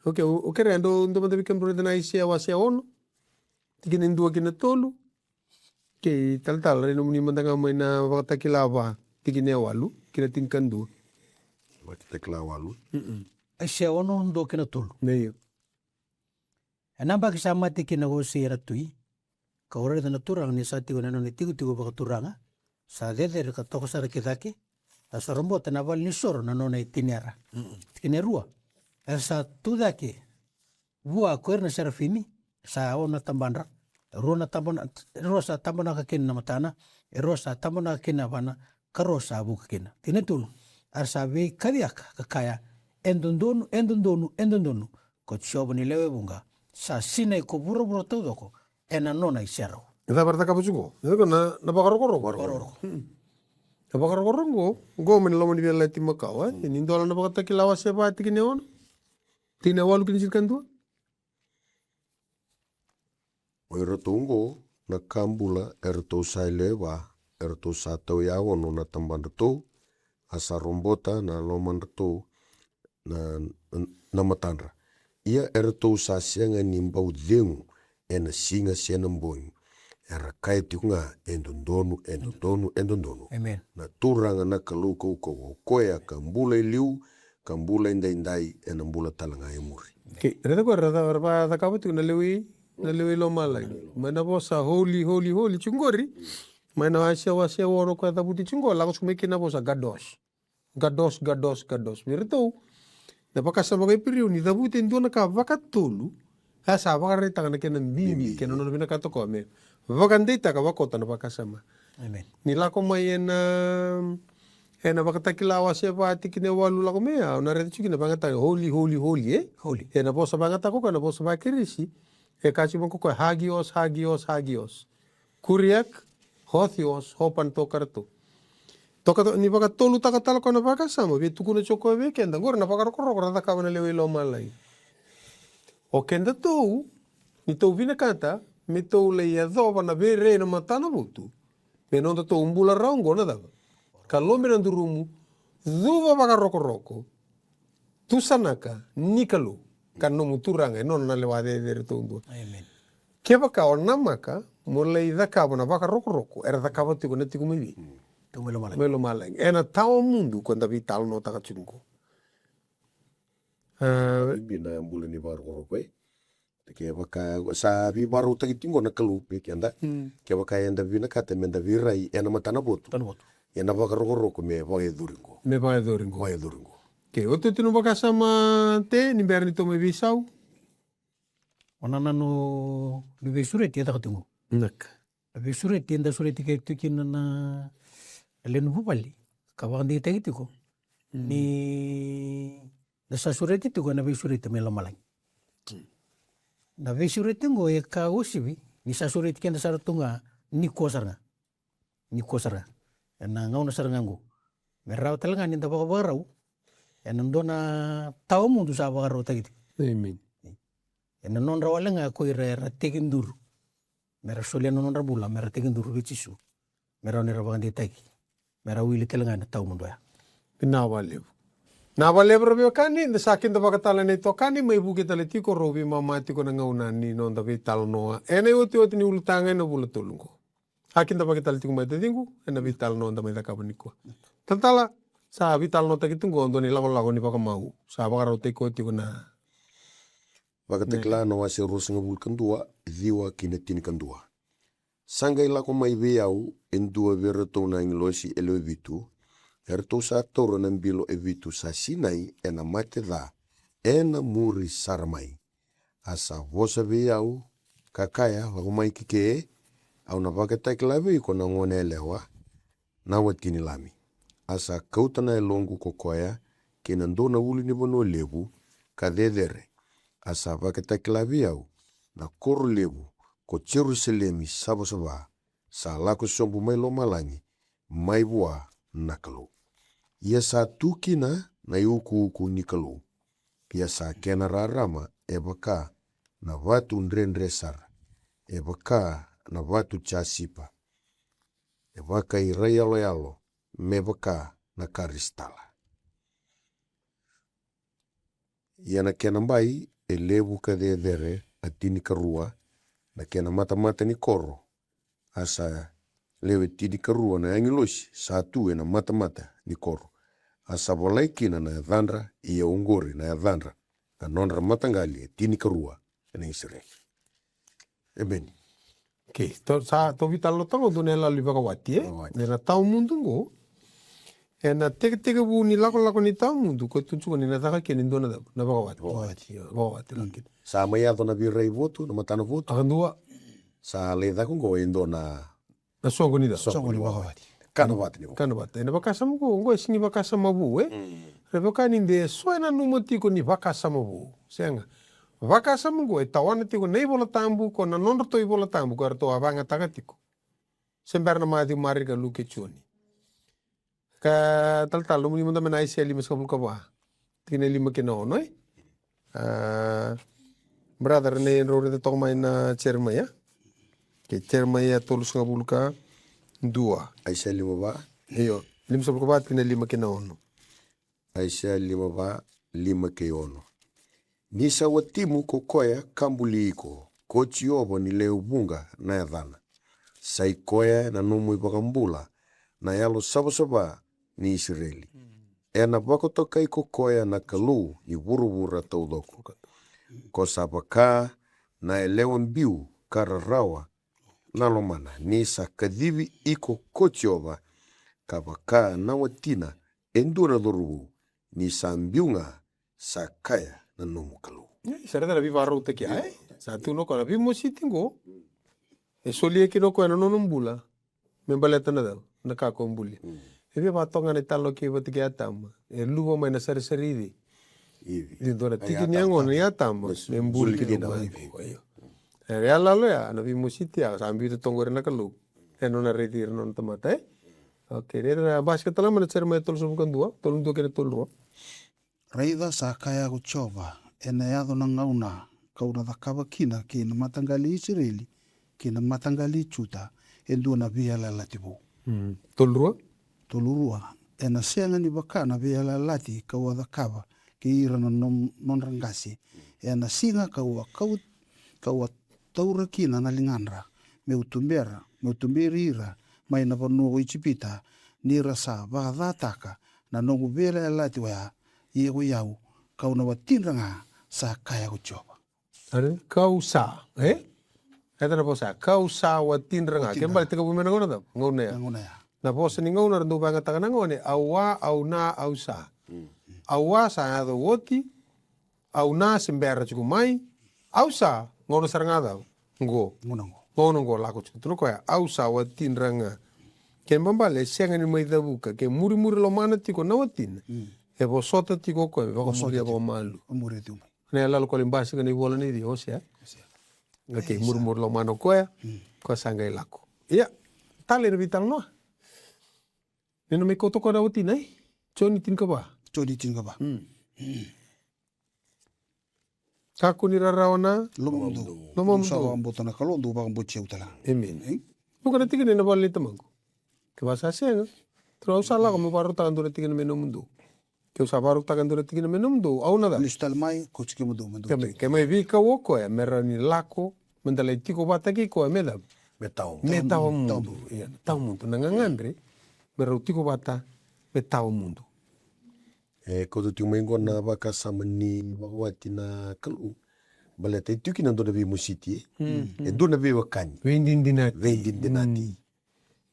Okay, o, o kerea dou, dou mada vei kemudrau raica na Aisea wase ono. Tikina e dua ki na tolu. Kei talatala, rai nomuni mada ga mai na Vakatakila va, tikina e walu ki na tinikadua. Vakatakila walu. Mm-mm. Aisea ono, dua ki na tolu. Io. Ena yabaki sa mate kina ko Usia na tui, kau raica na Turaga ni sa tiko ena nona itikotiko vakaturaga, sa cecere ka toka sara ki cake, a sa robota na valenisoro na nona itinera. Mm-mm. Tikina e rua. E sa tu cake Vua ko ira na serafimi, sa ono na tabadra, rua na tabana, rua sa tabanaka kina na matana, e rua sa tabanaka kina na yavana, ka rua sa vuka kina. Tikina e tolu, a ra sa veikaciyaka ka kaya, e dodonu, e dodonu, e dodonu, ko Jiova ni lewe vuqa, sa sinai ko vuravura taucoko ena nona iserau. E cava era cakava tiko qo? E cakava na, na vakarokoroko. Vakarokoroko. Mm. Na vakarokoroko qo, qo mai na loma ni Veiyalayalati Makawa, e? Mm. Ni dola na Vakatakila wase va tikina e ono. Tikina e walu ki na tinikadua. O iratou oqo na ka bula, eratou sa lewe va, eratou sa tauyaono na tabadratou, a sa robota na lomadratou na, na, na matadra. Ia eratou sa sega ni bau cegu ena siga se na bogi. Era kaya tiko ga, e dodonu, e dodonu, e dodonu. Amen. Na Turaga na Kalou kaukauwa, o koya ka bula e liu, ka bula edaidai, ena bula tale ga e muri. Okei, raica qori, raica, ra vakacakava tiko na lewe i, na lewe i lomalagi. Mai na vosa holy, holy, holy tiko qori. Mai na wase, wase ono koya cavuti tiko qo, lako tiko mai kina na vosa kadosh. Kadosh, kadosh, kadosh. Vei iratou, na vakasama vaka-Iperiu, ni cavuti e dua na ka vakatolu, a sa vakaraitaka na kena bibi, bibi, kei na nona vinakata o koya me vakadeitaka vakaoti na vakasama. Amen. Ni lako mai ena, ena Vakatakila wase va tikina e walu lako mai, au na raica tiko kina vakayagataka holy, holy, holy, e? Holy. Ena vosa vakayagataka o koya, na vosa vakaKirisi, e kaya tiko vaka o koya, hagios, hagios, hagios. Kuriak, hothios, ho pantokarto. Toka to-, ni vakatolutaka tale o koya na vakasama, via tukuna tiko o koya vei keda, qori na vakarokoroko ra cakava na lewe i lomalagi. O kedatou, ni tou vinakata me tou lai yacova na veirei na matanavotu, me nodatou bula rawa oqo na cava? Ka lobe na durumu, cuva vakarokoroko, tusanaka ni Kalou, ka nomu Turaga e nona na lewa cecere taudua. Amen. Kevaka o namaka mo lai cakava na vakarokoroko era cakava tiko na tiko mai vei? Mm. Tiko mai lomalagi. Mai lomalagi. Ena tawa mudu ko da veitalanoataka tiko qo. A, bibi na bula ni vakarokoroko, e? Kevaka sa veivakarautaki tiko na Kalou vei keda. Mm. Kevaka eda vinakata me da veirai ena matanavotu. Matanavotu. Ena vakarokoroko me vakayacori qo. Me vakayacori qo. Vakayacori qo. Okei, otioti na vakasama, Te, ni bera ni tou mai veisau. O na nanu ni veisureti e caka tiko qo. Naka. Na veisureti eda sureti kece tiko kina na lewe ni vuvale. Ka vakadeitaki tiko. Mm. Ni da sa sureti tiko ena veisureti mai lomalagi. Mm. Na veisureti qo e ka uasivi, ni sa sureti keda sara tu ga nikua sara ga. Nikua sara ga. Ena gauna sara ga qo. Me rawa tale ga ni da vakavakarau ena dua na tawa mudu sa vakarautaki tiko. Amen. Ena nodra wale ga ko ira era tekiduru. Me ra solia na nodra bula, me ra tekiduru vei Jisu. Me rawa ni ra vakadeitaki. Me ra wili tale ga ena tawa mudu oya. Vinaka vakalevu. Vinaka vakalevu ra veiwekani, da sa kidavaka tale na itokani, mai vuki tale tiko, rau veimama tiko na gauna ni noda veitalanoa. Ena iotioti ni ulutaga ena vula tolu qo. A kidavaki tale tiko mai taciqu, ena veitalanoa da mai cakava nikua. Talatala, sa veitalanoataki tiko qo, dua na ilakolako ni vakamau. Sa vakarautaki koya tiko na Vakatakila na wase ruasagavulu ka dua, ciwa ki na tinikadua. Sa qai lako mai vei au e dua vei iratou na agilosi e lewe vitu, eratou sa taura na bilo e vitu sa sinai ena mate ca, ena muri sara mai. A sa vosa vei au, ka kaya, lako mai ki ke, au na vakatakila vei iko na gone yalewa, na wati ni Lami. A sa kauta na yaloqu ko koya kei na dua na ulunivanua levu ka cecere. A sa vakatakila vei au na koro levu ko Jerusalemi savasava, sa lako sobu mai lomalagi, mai vua na Kalou. Ia sa tu kina na iukuuku ni Kalou. Ia sa kena rarama e vaka na vatu dredre sara, e vaka na vatu jasipa, e vakairaiyaloyalo me vaka na karisitala. Ia na kena bai e levu ka cecere a tinikarua na kena matamata ni koro. A sa lewe tinikarua na agilosi sa tu ena matamata ni koro. A sa volai kina na yacadra, ia oqori na yacadra na nodra mataqali e tinikarua ena Isireli. Emeni. Okei, tou sa, tou veitalanoataka qo dua na iyaloyalo ni vakawati, e? Vakawati. Ena tawa mudu qo, Ena tekitekivu ni lakolako ni tawa mudu, ko tukuna ni na caka kina e dua na cava? Na vakawati. Vakawati. Io, vakawati lako kina. Sa mai yaco na veirai votu, na matana votu. A ka dua. Sa lai caka oqo e dua na Na soqo ni cava? Soqo ni vakawati. Kana vata ni vakawati. Kana vata. Ena vakasama oqo, oqo e sega ni vakasama vou, e? Ra vaka ni de so e nanuma tiko ni vakasama vou. Sega. Vakasama oqo e tawana tiko na iVola Tabu, ko na nodratou iVola Tabu ko eratou a vakayagataka tiko. Se bera na Maciu, Marika, Luke, Joni. Ka talatala, nomuni mada mai na Aisea limasagavulu ka va, tikina e lima kei na ono, e? A, brother, nei drau raica toka mai na Jeremaia. Ke Jeremaia tolusagavulu ka dua. Aisea lima va? Io, limasagavulu ka va, tikina e lima kei na ono. Aisea lima va, lima kei ono. Ni sa watimu ko koya ka buli iko, ko Jiova ni lewe vuqa na yacana. Sa i koya na nomu iVakabula, na Yalo savasava ni Isireli. Ena vakatokai ko koya na Kalou ni vuravura taucoko. Ko sa vaka na yalewa biu ka rarawa na lomana, ni sa kacivi iko ko Jiova, ka vaka na watina e dua na cauravou, ni sa biu ga, sa kaya na nomu Kalou. Io, sa raica na veivakarautaki ya, e? Sa tu na koya na veimositi qo. E solia kina o koya na nona bula me baleta na cava? Na ka ko buli. E via vakatoka ga na italanoa kei vata kei Atama. E luva mai na sarisari i cei? Ivi. Ni dua na tiki ni yagona i Atama me buli kina o koya. Io. E yaloyalo ya, na veimositi ya sa biuta toka qori na Kalou. E nona raici ira na nona tamata, e? Okei, raica na basika tale mai na Jeremaia tolusagavulu ka dua, tolu dua kei na tolu rua. Raica, sa kaya ko Jiova, ena yaco na gauna kau na cakava kina kei na mataqali i Isireli kei na mataqali i Juta e dua na veiyalayalati vou. Tolu rua. Tolu rua. Ena sega ni vaka na veiyalayalati kau a cakava kei ira na nom-, nodra qase. Ena siga kau a kau, kau a taura kina na ligadra, meu tubera, meu tuberi ira mai na vanua ko Ijipita, ni ra sa vakacataka na noqu veiyalayalati oya, ia ko i au, kau na watidra ga, sa kaya ko Jiova. Ari, kau sa, e? Raica na vosa ya, kau sa watidra ga. Watidra. Kena ibalebale tekivu mai na gauna cava? Gauna ya. Na gauna ya. Na vosa ni gauna ra dau vakayagataka na gauna, au a, au na, au sa. Au a sa yaco oti, au na se bera tiko mai, au sa, gauna sara ga cava? Qo. Gauna qo. Gauna qo lako tiko tu na koya, au sa watidra ga. Kena ibalebale e sega ni mai cavuka, ke murimuri lomana tiko na watina. E vosota tiko o koya me vakamuria vakamalua. Muria tu mai. Na yaloyalo ko lai basika na ivola nei cei? Osea. Okei, murimuri lomana o koya, koya sa qai lako. Ia, tale na veitalanoa. Ni na mai kauta koya na watina, e? Joni tinikava. Joni tinikava. Kakua ni rarawa na lomamudou. Lomamudou. Sa vakabauta na Kalou, dou vakabauti au tale ga. Emeni. Vuqa na tikina ena vale nei tamaqu. Kevaka sa sega, Turaga, au sa lako meu vakarautaka dua na tikina me nomudou. Keu sa vakarautaka dua na tikina me nomudou, au na cava? Lesu tale mai, kauti kemudou me dou. Ke mai, ke mai veikau o koya me rawa ni lako, me da lai tiko vata kei koya me cava? Me tawa mudu. Me tawa mudu. Ia, tawa mudu. Na gagadre me rau tiko vata me tawa mudu. E kauta tiko mai qo na vakasama ni vakawati na Kalou. Baleta e tiko kina dua na veimositi, e? E dua na veiwekani. Veidinadinati. Veidinadinati.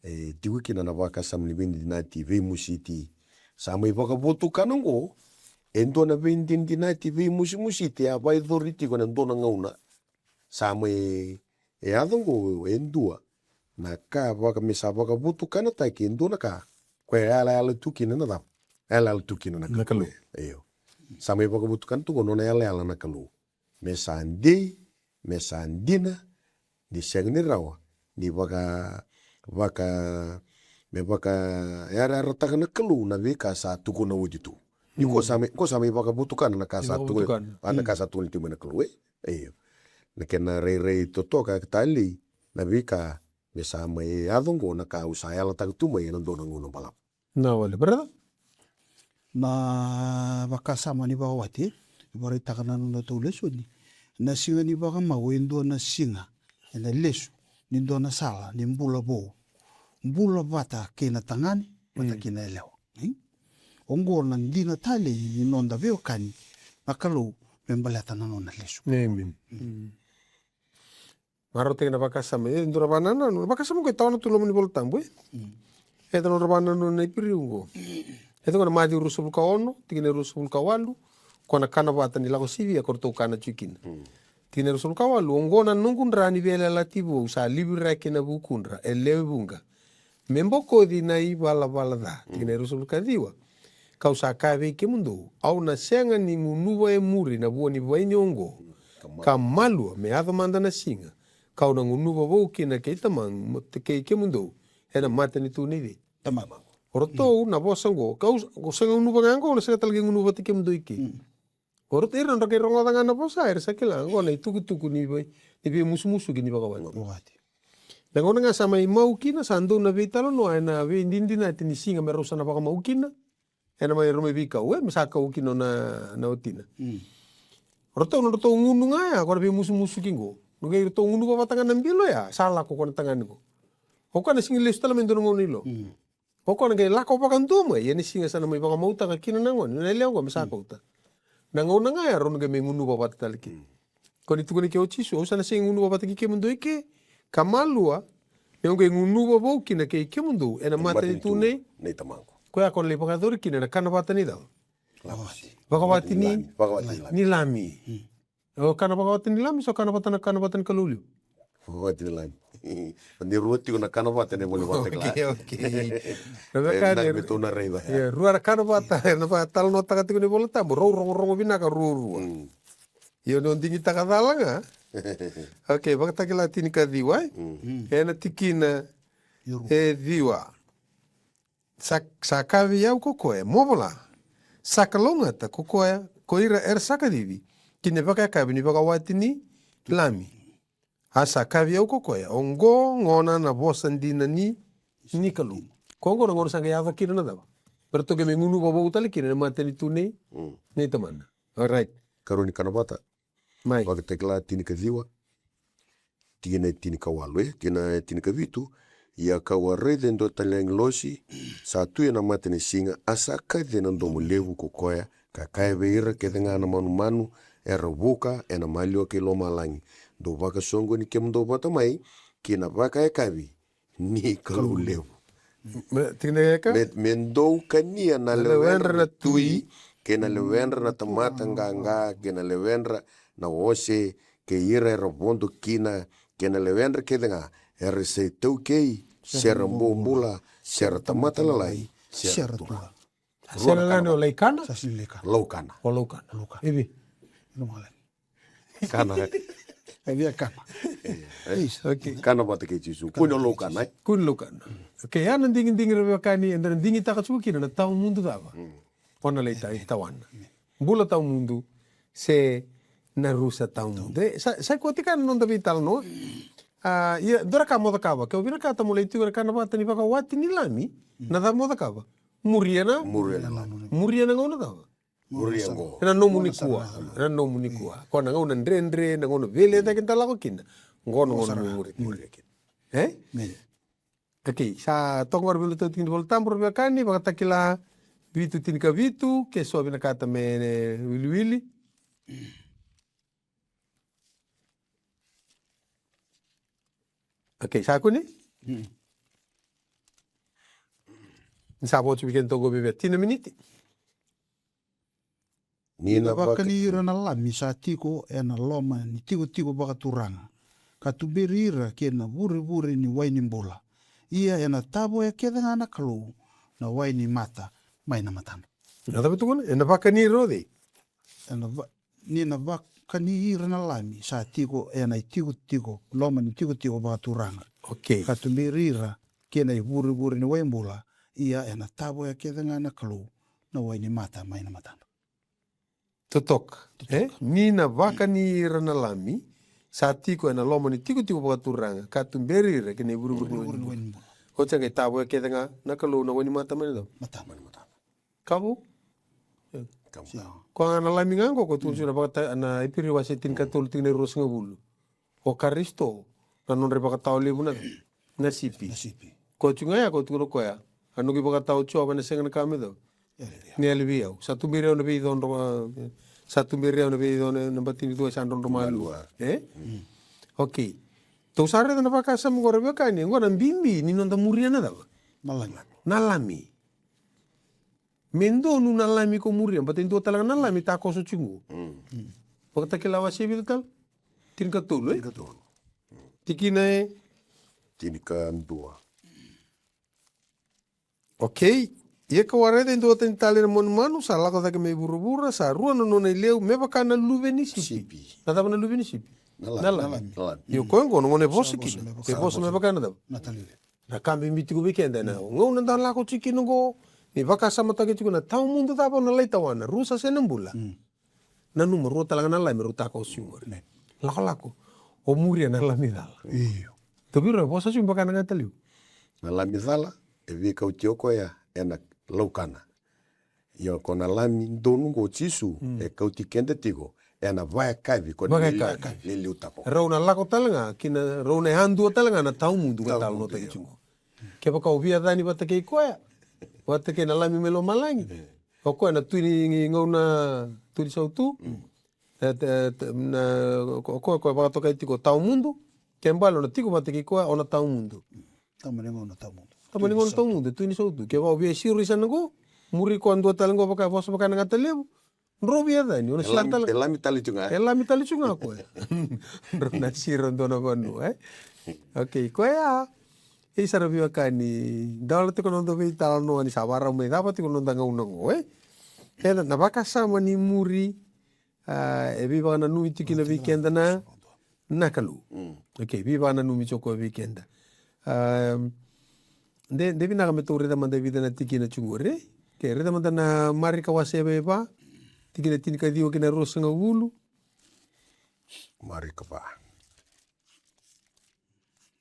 E tiko kina na vakasama ni veidinadinati, veimositi. Sa mai vakavotukana oqo e dua na veidinadinati, veimosimosi, e a vakayacori tiko ena dua na gauna. Sa mai, e yaco oqo e dua na ka vaka me sa vakavotukanataki e dua na ka. Koya e yalayala tu kina na cava? Yalayala tu kina na Kalou. Io. Sa mai vakavotukana tu oqo nona yalayala na Kalou. Me sa dei, me sa dina, ni sega ni rawa ni vaka, vaka, me vakayarayarataka na Kalou na veika sa tukuna oti tu. Ni ko sa mai, ko sa mai vakavotukana na ka sa tukuna, na ka sa tukuna tu mai na Kalou, e? Io. Na kena rairai totoka ka talei na veika me sa mai yaco oqo na ka au sa yalataka tu mai ena dua na gauna balavu. Na wale, brother. Na vakasama ni vakawati, e vakaraitaka na nodatou lesoni. Na siga ni vakamau e dua na siga ena lesu ni dua na sala ni bula vou. Bula vata kei na tagane, vata kei na yalewa. Oqo na dina talei ni noda veiwekani na Kalou me baleta na nona lesu. Emeni. Marautaki na vakasama, e dua na vakanananu, na vakasama qo e tawana tu loma ni Vola Tabu, e? E tau nodra vakanananu na Iperiu oqo. E tau na Maciu ruasagavulu ka ono, tikina e ruasagavulu ka walu, ko na kana vata ni lako sivia ko ratou kana tiko kina. Tikina e ruasagavulu ka walu, oqo na noqu dra ni veiyalayalati vou sa liviraki ena vukudra e lewe vuqa. Me bokoci na ivalavala ca. Tikina e ruasagavulu ka ciwa. Kau sa kaya vei kemudou, au na sega ni gunuva e muri na vua ni vaini oqo. Ka malua, me yaco mada na siga. Kau na gunuva vou kina kei Tamaqu, mo-, kei kemudou, ena matanitu nei cei? Tamaqu. O ratou na vosa oqo, kau, kau sega gunuva ga oqo, au na sega tale ga gunuva vata kemudou i ke. O ratou, ira na nodra qai rogoca ga na vosa, era sa kila, oqo na itukutuku ni vei, ni veimusumusuki ni vakawati. Vakawati. Na gauna ga sa mai mau kina, sa dau na veitalanoa, ena veidinadinati ni siga me rau sa na vakamau kina. Ena mai rau mai veikau, e, me sa kau kina na, na watina. O ratou, nodratou gunu ga ya, ko na veimusumusuki qo. Noqu iratou gunuva vata ga na bilo ya, sa lako ko na tagane qo. O koya na sega ni lesu tale mai dua na gauna i lo. O koya na qai lako vakadua mai, ia ni siga sa na mai vakamautaka kina na gone, na yalewa qo me sa kauta. Na gauna ga ya, rau na qai mai gunuva vata tale kina. Ko ni tukuna ke o Jisu, au sa na sega ni gunuva vata kei kemudou i ke, ka malua, meu qai gunuva vou kina kei kemudou, ena matanitu nei. Nei Tamaqu. Koya ko na lai vakayacori kina, na kana vata ni cava? Vakawati. Vakawati ni lami. Vakawati ni lami. Ni lami. O kana vakawati ni lami, so kana vata na kana vata ni Kalou levu. Vakawati ni lami. Ni rua tiko na kana vata ena ivola Vakatakila. Okay, okay. Na veka ni me tou na raica. Ia, rua na kana vata, ena vakatalanoataka tiko na iVola Tabu, rau rogorogo vinaka ruarua. Io, ni o digitaka cala ga. Okay, Vakatakila tinikaciwa, e? Ena tikina e ciwa. Sa, sa kaya vei au ko koya, mo vola. Sa kalougata ko koya, ko ira era sa kacivi ki na vakayakavi ni vakawati ni lami. A sa kaya vei au ko koya, oqo gona na vosa dina ni, ni Kalou. Ko oqo na gauna sa qai yaco kina na cava? Me ratou qai mai gunuva vou tale kina na matanitu nei, nei Tamana. Alright. Karua ni kana vata. Mai. Vakatakila tinikaciwa, tikina e tinikawalu, e, tikina e tinikavitu. Ia kau a raica e dua tale na agilosi, sa tu ena mata ni siga, a sa kaci ena domo levu ko koya, ka kaya vei ira kece ga na manumanu era vuka ena maliwa kei lomalagi, dou vakasoqoni kemudou vata mai ki na vakayakavi ni Kalou levu. Me, tikina e ka? Me, me dou kania na lewedra na tui, kei na lewedra na tamata qaqa, kei na lewedra na ose, kei ira era vodo kina, kei na lewedra kece ga, era sa itaukei, se ra bobula, se ra tamata lalai, se ra tula. Sa sega ga ni o lai kana? Sa sega ni lai kana. Laukana. O laukana. Laukana. Ivi. Inu malai. Kana. E via kana. Kana vata kei Jisu. Kua ni laukana, e? Kua ni laukana. Okay, ya na digidigi ra veiwekani, eda na digitaka tiko kina na tawamudu cava. O na lai tawana. Bula tawamudu, se na rusa tawamudu. E, sa, sa koya tiko na noda veitalanoa. A, ia, dua na ka mo cakava. Ke o vinakata mo lai tiko na kana vata ni vakawati ni lami, na cava mo cakava? Muria na, muria na gauna cava? Muria qo. Ena nomu nikua. Ena nomu nikua. Ko na gauna dredre, na gauna veilecayaki da lako kina. Qo na gauna mo muria kina. E? Okay, sa toka qori vei iratou tiki ni Vola Tabu, ra veiwekani, Vakatakila vitu tinikavitu, ke so vinakata me wiliwili. Okay, sa kune? Ni sa votu vei keda toka vei vei tini na miniti. Ni na vakani ira na lami sa tiko ena loma ni tikotiko vakaturaga, ka tuberi ira kei na vurevure ni wai ni bula. Ia ena tavoya kece ga na Kalou na wai ni mata mai na matadra. Na cava tukuna? Ena vakani ira o cei? Ena va-, ni na vakani ira na lami sa tiko ena itikotiko, loma ni tikotiko vakaturaga. Okay. Ka tuberi ira kei na ivurevure ni wai bula, ia ena tavoya kece ga na Kalou na wai ni mata mai na matadra. Totoka. Totoka. E? Ni na vakani ira na lami sa tiko ena loma ni tikotiko vakaturaga, ka tuberi ira kei na ivurevure ni wai bula. Oti sa qai tavoya kece ga na Kalou na wai ni mata mai na cava? Mata mai na matadra. Ka vou? Ka vou. Ko ga na lami ga qo, ko tukuna tiko na Vakata-, na Iperiu wase tinikatolu, tikina e ruasagavulu. O Karisito na nodra ivakatawa levu na, na sipi. Na sipi. Ko tiko ga ya, ko tukuna o koya, a noqu ivakatawa o Jiova ena sega na ka me cava? Ni yali vei au. Sa tuberi au na veico, a, sa tuberi au na veico na, na bati ni cua sa drodro malua. E? Okay. Tou sa raica na vakasama qo, ra veiwekani, qo na bibi ni noda muria na cava? Na lami. Na lami. Me donu na lami ko muria, baleta e dua tale ga na lami takoso tiko qo. Mm. Vakatakila wase vica tale? Tinikatolu, e? Tinikatolu. Tikina e? Tinikadua. Okei. Ia ka'u a raica e dua tani tale na manumanu sa lako cake mai vuravura, sa rua na nona ileu me vaka na luve ni sipi. Sipi. Na cava na luve ni sipi? Na lami. Na lami. Na lami. Io, koya oqo na gauna e vosa kina. E vosa me vaka na cava? Na talive. Na ka bibi tiko vei keda ena gauna da lako tiko kina oqo, ni vakasamataka tiko na tawa mudu cava o na lai tawana, rusa se na bula. Mm. Nanuma, rua tale ga na lami rau takoso tiko qori. Amen. Lakolako. O muria na lami cala. Io. Tou vei rau e vosa tiko me vaka na gata levu. Na lami cala e veikauti o koya ena laukana. Io, ko na lami donu qo o Jisu, mm, e kauti keda tiko ena vakayakavi ko na, vakayakavi, liliutaka. Rau na lako tale ga kina, rau na yadua tale ga na tawa mudu ka, tawa mudu, talanoataki tiko. Kevaka o via cani vata kei koya, vata kei na lami mai lomalagi. O koya na tui ni gauna, tui ni sautu. Mm. E, e, e, na, o koya, o koya vakatokai tiko tawa mudu. Ke bale o na tiko vata kei koya o na tawa mudu. Tawa mai na gauna tawa mudu. Tawa mai na gauna tawa mudu, tui ni sautu. Kevaka o via siro i sana qo, muri koya dua tale qo, vaka, vosa vaka na gata levu. Drau via cani, o na siro tale. E lami tale tu ga. E lami tale tu ga koya. Drau na siro dua na vanua, e? Okei, koya. E, sa ra veiwekani, daula tiko na noda veitalanoa ni sa vakarau mai cava tiko na noda gauna qo, e? E na, na vakasama ni muri, a, e veivakananumi tiko kina vei keda na, na Kalou. Mm. Okei, veivakananumi tiko koya vei keda. A, de, de vinaka me tou raica mada e vica na tikina tiko qori. Okei, raica mada na Marika wase va, tikina tinikaciwa kei na ruasagavulu. Marika va.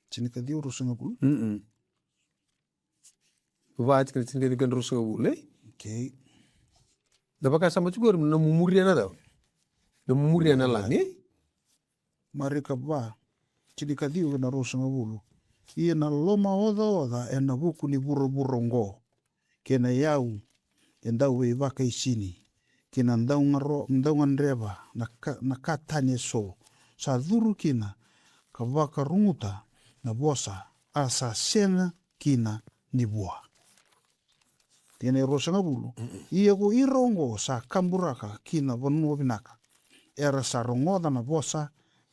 Tinikaciwa, ruasagavulu? Mm-mm. Va, tikina tinikaciwa kei na ruasagavulu, e? Okei. Na vakasama tiko qori, na nomu muria na cava? Na nomu muria na lami, e? Marika va, tinikaciwa kei na ruasagavulu. Ia na lomaocaoca ena vuku ni vuravura oqo, kei na iyau e dau veivakaisini, kei na daugaro-, daugadreva na ka, na ka tani eso, sa curu kina ka vakaruguta na vosa, a sa sega kina ni vua. Tikina e ruasagavulu. Mm-mm. Ia ko ira oqo sa kaburaka ki na vanua vinaka, era sa rogoca na vosa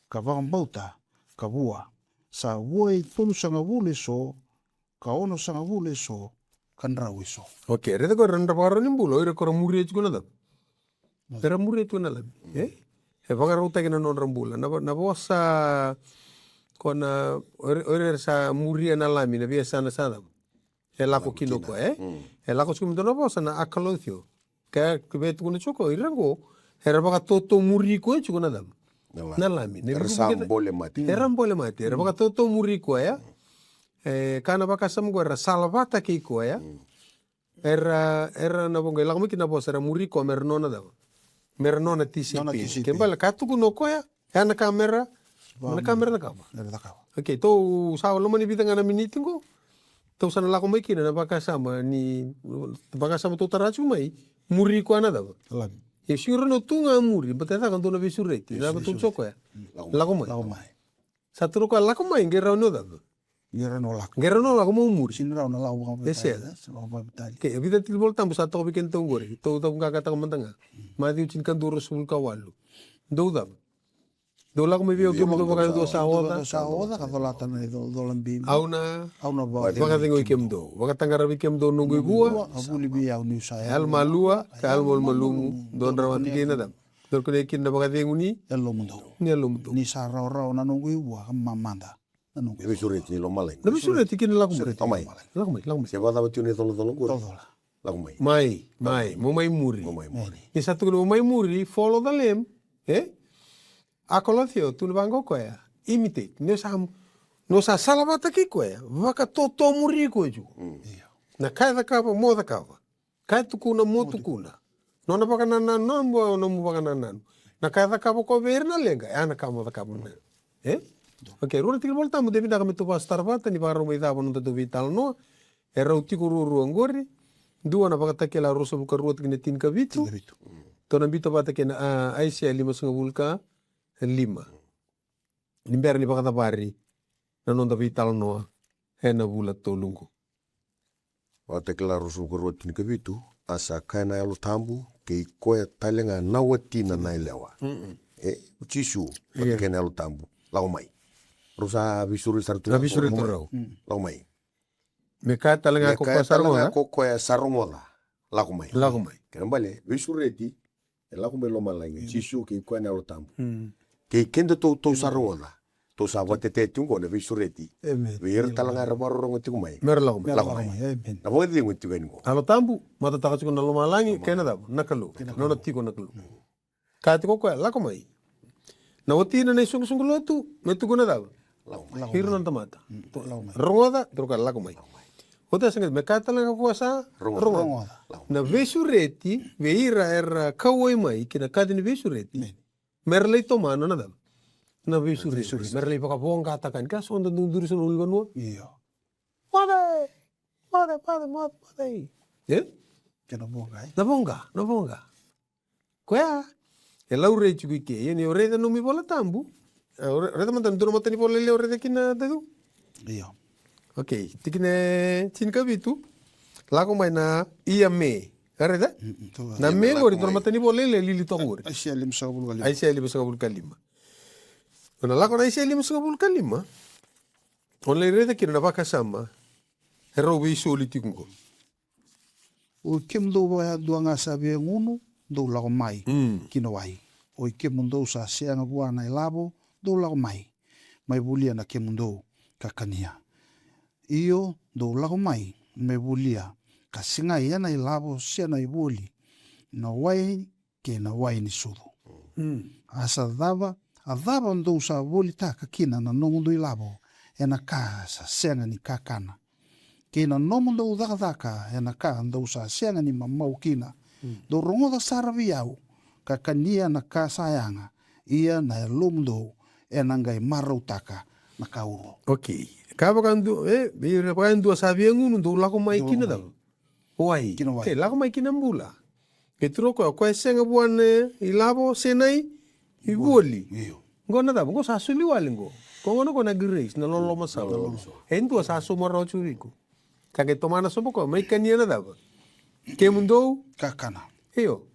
ka vakabauta ka vua. Sa vua e tolusagavulu eso, ka onosagavulu eso, ka drau eso. Okei, raica ko ira na nodra vakarau ni bula, o ira ko ra muria tiko na cava? Era muria tiko na lami, e? E vakarautaki na nodra bula. Na vo-, na vosa ko na, o ira, o ira era sa muria na lami, na veiyasana sa cava? E lako kina o koya, e? Mm. E lako tiko me dua na vosa na akalothio. Ka, ka via tukuna tiko o ira qo, era vakatotomuri koya tiko na cava? Na lami. Na lami. Era sa bole mate. Era bole mate. Era vakatotomuri koya. E, ka na vakasama qo era salavata kei koya. Mm. Era, era na voqa, e lako mai kina na vosa, era muri koya mera nona cava? Mera nona tisaipeli. Nona tisaipeli. Ke bale ka tukuna o koya, ya na ka mera, na ka mera cakava. Mera cakava. Okei, tou sa lomani vica ga na miniti qo. Tou sa na lako mai kina na vakasama ni, vakasama tou tara tiko mai, muri koya na cava? Lami. E siro na tu ga muri, baleta e caka dua na veisureti. Veisureti. Cava tou tiko koya? Mm. Lako mai. Lako mai. Sa tukuna koya lako mai, qai rawa ni o cava? Qai rawa ni o lako. Qai rawa ni o lako mo muri. Sega ni rawa ni o lako vakamatali. E sega. Sega ni rawa vakamatali. Ke, e vica tiki na iVolatabu sa toka vei kedatou qori. Tou cavuqaqataka mada ga. Maciu tinikadua ruasagavulu ka walu. Dou cava? Dou lako mai vei au kemudou vaka dou sa oca. Dou sa oca ka colata na ico-, cola bibi. Au na, au na vakacegui kemudou. Vakataqaravi kemudou na noqu ivua. Ka vuli vei au niu sa yalomalua, ka yalomalumalumu. Dou na rawa kina na cava? Dou kunea kina na vakacegu ni yalomudou. Ni yalomudou. Ni sa rawarawa na noqu ivua ka mamada na noqu ivua. Na veisureti ni lomalagi. Na veisureti kina lako mai. Sureti ni lomalagi. Lako mai, lako mai. Se vakacava tiko na icolacola qori. Colacola. Lako mai. Mai, mai, mo mai muri. Mo mai muri. Ni sa tukuna mo mai muri, follow the lamb, e? Akalothio, tukuna vaqo o koya, imitate. Ni o sa, ni o sa salavata kei koya, vakatotomuri koya tiko. Mm. Io. Na ka e cakava, mo cakava. Ka e tukuna mo tukuna. Nona vakanananu, nomu, nomu vakanananu. Na ka e cakava o koya vei ira na leqa, ya na ka mo cakava na. E? Okei, rua na tikina iVolatabu de vinaka me tou vakasotara vata, ni vakarau mai cava na nodatou veitalanoa. E rau tiko ruarua oqori. Dua na Vakatakila ruasagavulu ka rua tikina tinikavitu. Tinikavitu. Tou na biuta vata kei na, a, Aisea limasagavulu ka lima. Ni bera ni vakacavari na noda veitalanoa ena vula tolu qo. Vakatakila ruasagavulu ka rua tinikavitu, a sa kaya na Yalo Tabu, kei koya tale ga na watina na yalewa. E, o Jisu, vata kei na Yalo Tabu, lako mai. Rau sa veisureti sara tu. Sa veisureti rau. Lako mai. Me kaya tale ga ko koya sa rogoca. Ko koya sa rogoca, lako mai. Lako mai. Kena bale, veisureti, e lako mai lomalagi, Jisu kei koya na Yalo Tabu. Kei keda tou, tou sa rogoca, tou sa vakatetea tiko qo na veisureti. Vei ira tale ga era vakarorogo tiko mai. Me ra lako mai. Lako mai. Na vakacegu tiko yani qo. Yalo Tabu, matataka tiko na lomalagi, kei na cava, na Kalou. Nona tiko na Kalou. Kaya tiko koya, lako mai. Na watina na isoqosoqo lotu, me tukuna cava? Lako mai. Ira na tamata. Rogoca, tukuna lako mai. Oti a sega, me kaya tale ga ko koya sa rogoca. Na veisureti, vei ira era kauwai mai ki na kaci ni veisureti. Me ra lai tomana na cava? Na veisureti. Me ra lai vakavoqataka yani. Ka so da duduri so na ulunivanua. Io. Moce, moce, moce, moce, moce. E? Kena voqa, e? Na voqa, na voqa. Koya e laurai tiko i ke, ia ni o raica nomu iVola Tabu. E, o raica mada na dua na matanivola lailai o raica kina, Dacu. Io. Okei, tikina e tinikavitu. Lako mai na ia me. A raica? Na me qori dua na matanivola lailai e lili toka qori. Aisea limasagavulu ka lima. Aisea limasagavulu ka lima. O na lako na Aisea limasagavulu ka lima. O na lai raica kina na vakasama e rau veisoli tiko qo. O i kemudou vakayadua ga sa via gunu, dou lako mai ki na wai. O i kemudou sa sega vua na ilavo, dou lako mai, mai volia na kemudou, ka kania. Io, dou lako mai, mai volia, ka segai ena ilavo se na ivoli, na wai kei na wai ni sucu. A sa cava, a cava dou sa volitaka kina na nomudou ilavo ena ka sa sega ni kakana, kei na nomudou cakacaka ena ka dou sa sega ni mamau kina? Dou rogoca sara vei au, ka kania na ka sa yaga, ia na yalomudou ena qai marautaka na ka uro. Okei. Ka vakadua, e, vei ira vakadua sa via gunu, dou lako mai kina cava? Wai. Kina wai. E, lako mai kina bula. Kei turu o koya, o koya e sega vua na ilavo se na ivoli. Io. Qo na cava, qo sa soli wale qo. Qo gona qo na grace, na loloma sala. E dua sa sauma rawa tiko vei iko. Ka qai tomana sobu o koya, mai kania na cava? Kemudou? Kakana. Io.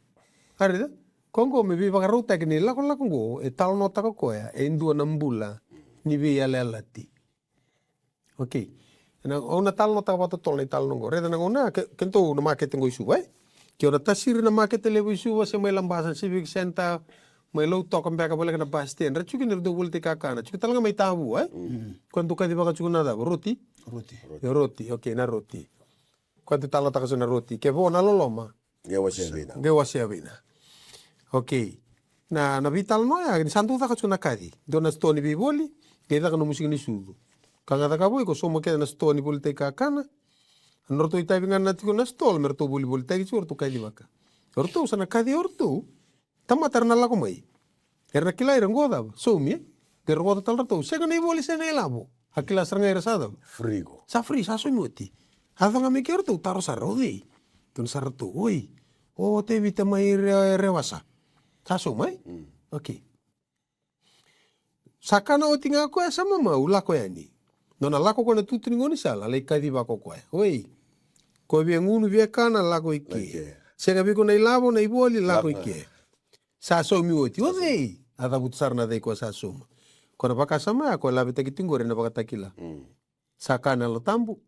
A raica? Ko qo me veivakarautaki ni lakolako qo, e talanoataka o koya e dua na bula ni veiyalayalati. Okei. Na, au na talanoataka vakatotolo na italanoa qo. Raica na gauna, ke, kedatou na makete qo i Suva, e? Ke o na tasiri na makete levu i Suva, se mai Labasa, Civic Centre, mai Lautoka beka, voleka na bus stand. Ra tiko kina, ra dau volitaki kakana. Tiko tale ga mai Tavua, e? Koya dau kacivaka tiko na cava? Roti? Roti. E roti, okei, na roti. Koya dau talanoataka tiko na roti. Ke vo na loloma. Qai wasea vei na. Qai wasea vei na. Okei. Na, na veitalanoa ya, ni sa dau caka tiko na kaci. Dua na sitoa ni veivoli, qai caka nomu siga ni sucu. Ka ga cakava o iko, sauma kece na sitoa ni volitaki kakana. Na ratou itavi ga na tiko na stall, me ratou volivolitaki tiko, ratou kacivaka. O ratou sa na kaci o ratou. Tamata era na lako mai. Era na kila ira qo cava? Saumi, e? Qai rogoca tale ratou. Sega na ivoli, sega na ilavo. A kila sara ga ira sa cava? Free qo. Sa free, sa saumi oti. A yaco ga mai kei ratou, taro sara, o cei? Tukuna sara ratou, oi. O Tevita mai Re-, Rewasa. Sa sauma, e? Okei. Sa kana oti ga o koya, sa mamau, lako yani. Nona lako o koya na tutu ni gaunisala, lai kacivaka o koya. Oi, ko via gunu, via kana, lako i ke. Sega vei iko na ilavo, na ivoli, lako i ke. Sa saumi oti. O cei? A cavuta sara na cei koya sa sauma. Ko na vakasama ya, ko lavetaki tiko qori ena Vakatakila. Sa kaya na Yalo Tabu.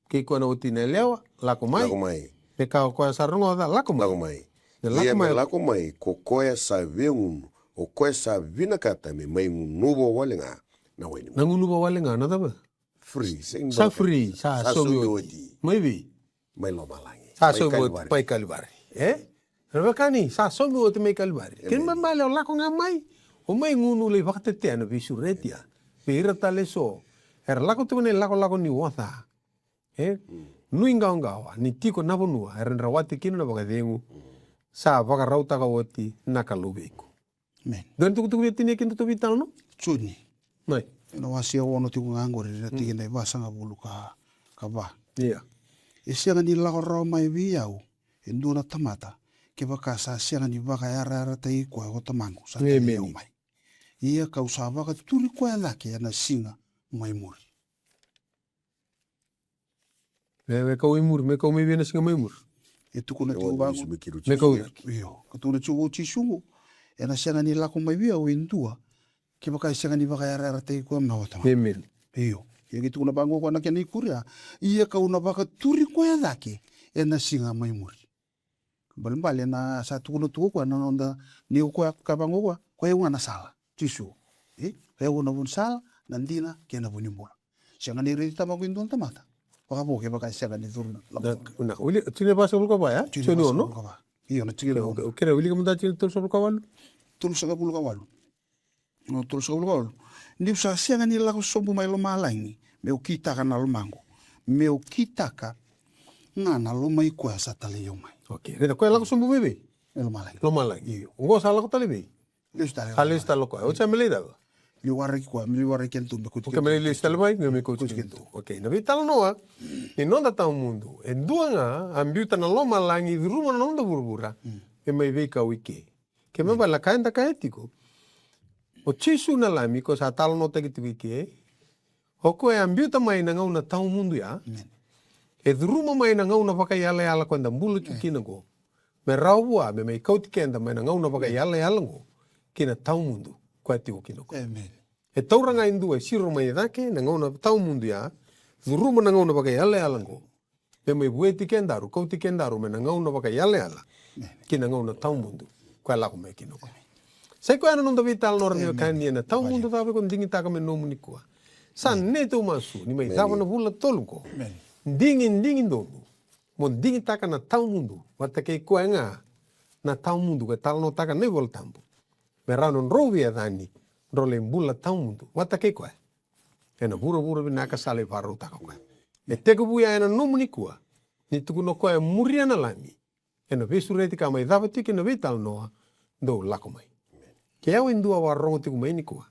Kei koya na watina yalewa, lako mai. Lako mai. Me kaya o koya sa rogoca, lako mai. Lako mai. Ia me lako mai ko koya sa via gunu, o koya sa vinakata me mai gunuva wale ga na waini. Na gunuva wale ga na cava? Free. Sa free, sa saumi oti. Mai vei? Mai lomalagi. Sa saumi oti, mai Kalivari. E? Ra vaka ni sa saumi oti mai Kalivari. Kena ibalebale o lako ga mai, o mai gunu, lai vakatetea na veisureti ya. Vei ira tale eso era lako tiko na ilakolako ni oca. E? Nuiqawaqawa ni tiko na vanua era na rawati kina na vakacegu. Sa vakarautaka oti na Kalou vei iko. Amen. Dua na itukutuku via tinia kina na tou veitalanoa? Joni. Mai. Ena wase e ono tiko ga qori, na tikina e vasagavulu ka, ka va. Ia. E sega ni lako rawa mai vei au e dua na tamata, kevaka sa sega ni vakayarayarataki koya ko Tamaqu sa tali au mai. Ia kau sa vakaturi koya cake ena siga mai muri. Me, me kau i muri, me kau mai vei na siga mai muri. E tukuna tiko vaqo. Me kau i muri. Io, ka tukuna tiko o Jisu qo. Ena sega ni lako mai vei au e dua kevaka e sega ni vakayarayarataki koya mai o Tamaqu. Amen. Io. Ia ki tukuna vaqo koya na kena ikuri a. Ia kau na vakaturi koya cake ena siga mai muri. Balebale na sa tukuna tu o koya na noda ni o koya ka vaqo koya. Koya au ga na sala. Jisu. E? Koya au na vu ni sala, na dina, kei na vu ni bula. Sega ni raici Tamaqu e dua na tamata. Vakavo kevaka e sega ni curu na lako. Na, na, wili, tini na vasagavulu ka va, ya? Tini na vasagavulu ka va. Io, na tini na vasagavulu ka va. Kere, wilika mada tini na tolusagavulu ka walu. Tolusagavulu ka walu. No, tolusagavulu ka walu. Niu sa sega ni lako sobu mai lomalagi, meu kitaka na lomaqu. Meu kitaka ga na loma i koya sa talai au mai. Okay, raica koya lako sobu mai vei? E lomalagi. Lomalagi. Io. Oqo sa lako tale vei? Lesu tale. Sa lesu tale o koya. Oti sa me lai cava? Liu waraki koya, me liu waraki keda tu me kauti keda tu. Okei, me lai lesu tale mai, me kauti keda tu. Okei, na veitalanoa ni noda tawamudu. E dua ga a biuta na lomalagi, curuma na noda vuravura. E mai veikau i ke. Ke me vale na ka eda kaya tiko. O Jisu na Lami ko sa talanoataki tiko i ke. O koya a biuta mai na gauna tawamudu ya. E curuma mai na gauna vakaiyalayala ko eda bula tiko kina qo. Me rawa vua me mai kauti keda mai na gauna vakaiyalayala qo ki na tawamudu ko a tiko kina qo. E taura ga e dua e siro mai cake na gauna tawamudu ya, curuma na gauna vakaiyalayala qo. Me mai vueti kedaru, kauti kedaru mai na gauna vakaiyalayala ki na gauna tawamudu ko a lako mai kina qo. Sa i koya na noda veitalanoa, ra ni wekani, ena tawamudu cava ko digitaka me nomu nikua. Sa neitou masu ni mai cava na vula tolu qo. Digi, digi domu. Mo digitaka na tawamudu vata kei koya ga na tawamudu ko e talanoataka na iVola Tabu. Me rawa na drau veiyacani, drau lai bula tawamudu vata kei koya. Ena vuravura vinaka sa lai vakarautaka o koya. E tekivu ya ena nomu nikua. Ni tukuna o koya, muria na Lami. Ena veisureti ka mai cava tiko kina na veitalanoa, dou lako mai. Ke yawa e dua vakarorogo tiko mai nikua,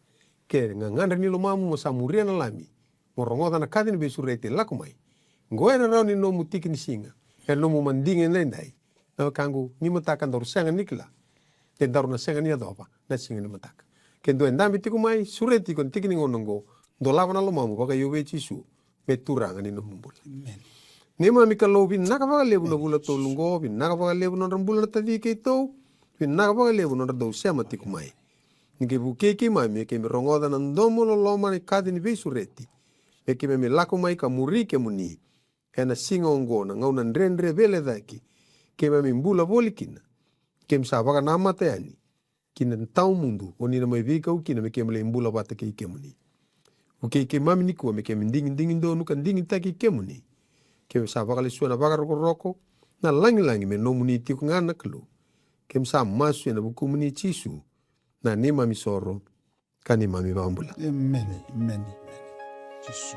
ke gagadre ni lomamu mo sa muria na Lami, mo rogoca na kaci ni veisureti, lako mai. Qo ena rawa ni nomu tiki ni siga, ena nomu madigi edaidai. Na wekaqu, ni mataka daru sega ni kila, de daru na sega ni yacova na siga ni mataka. Ke dua e dabe tiko mai, sureti iko na tiki ni gauna oqo, dolava na lomamu, vakaio vei Jisu me Turaga ni nomu bula. Neimami Kalou, vinaka vakalevu na vula tolu oqo, vinaka vakalevu na nodra bula na taci keitou, vinaka vakalevu na nodra dau sema tiko mai. Ni qai vukei keimami me keimami rogoca na domo loloma ni kaci ni veisureti, me keimami lako mai ka muri kemuni. Ena siga oqo, na gauna dredre veilecayaki keimami bula voli kina, keimami sa vakanamata yani ki na tawamudu o ni na mai veikau kina me keimami lai bula vata kei kemuni. Vukei keimami nikua me keimami digidigi donu ka digitaki kemuni. Keimami sa vakalesua na vakarokoroko, na lagilagi me nomuni tiko ga na Kalou. Keimami sa masu ena vukumuni Jisu, na neimami soro ka neimami vakabula. Emeni, emeni, emeni. Jisu.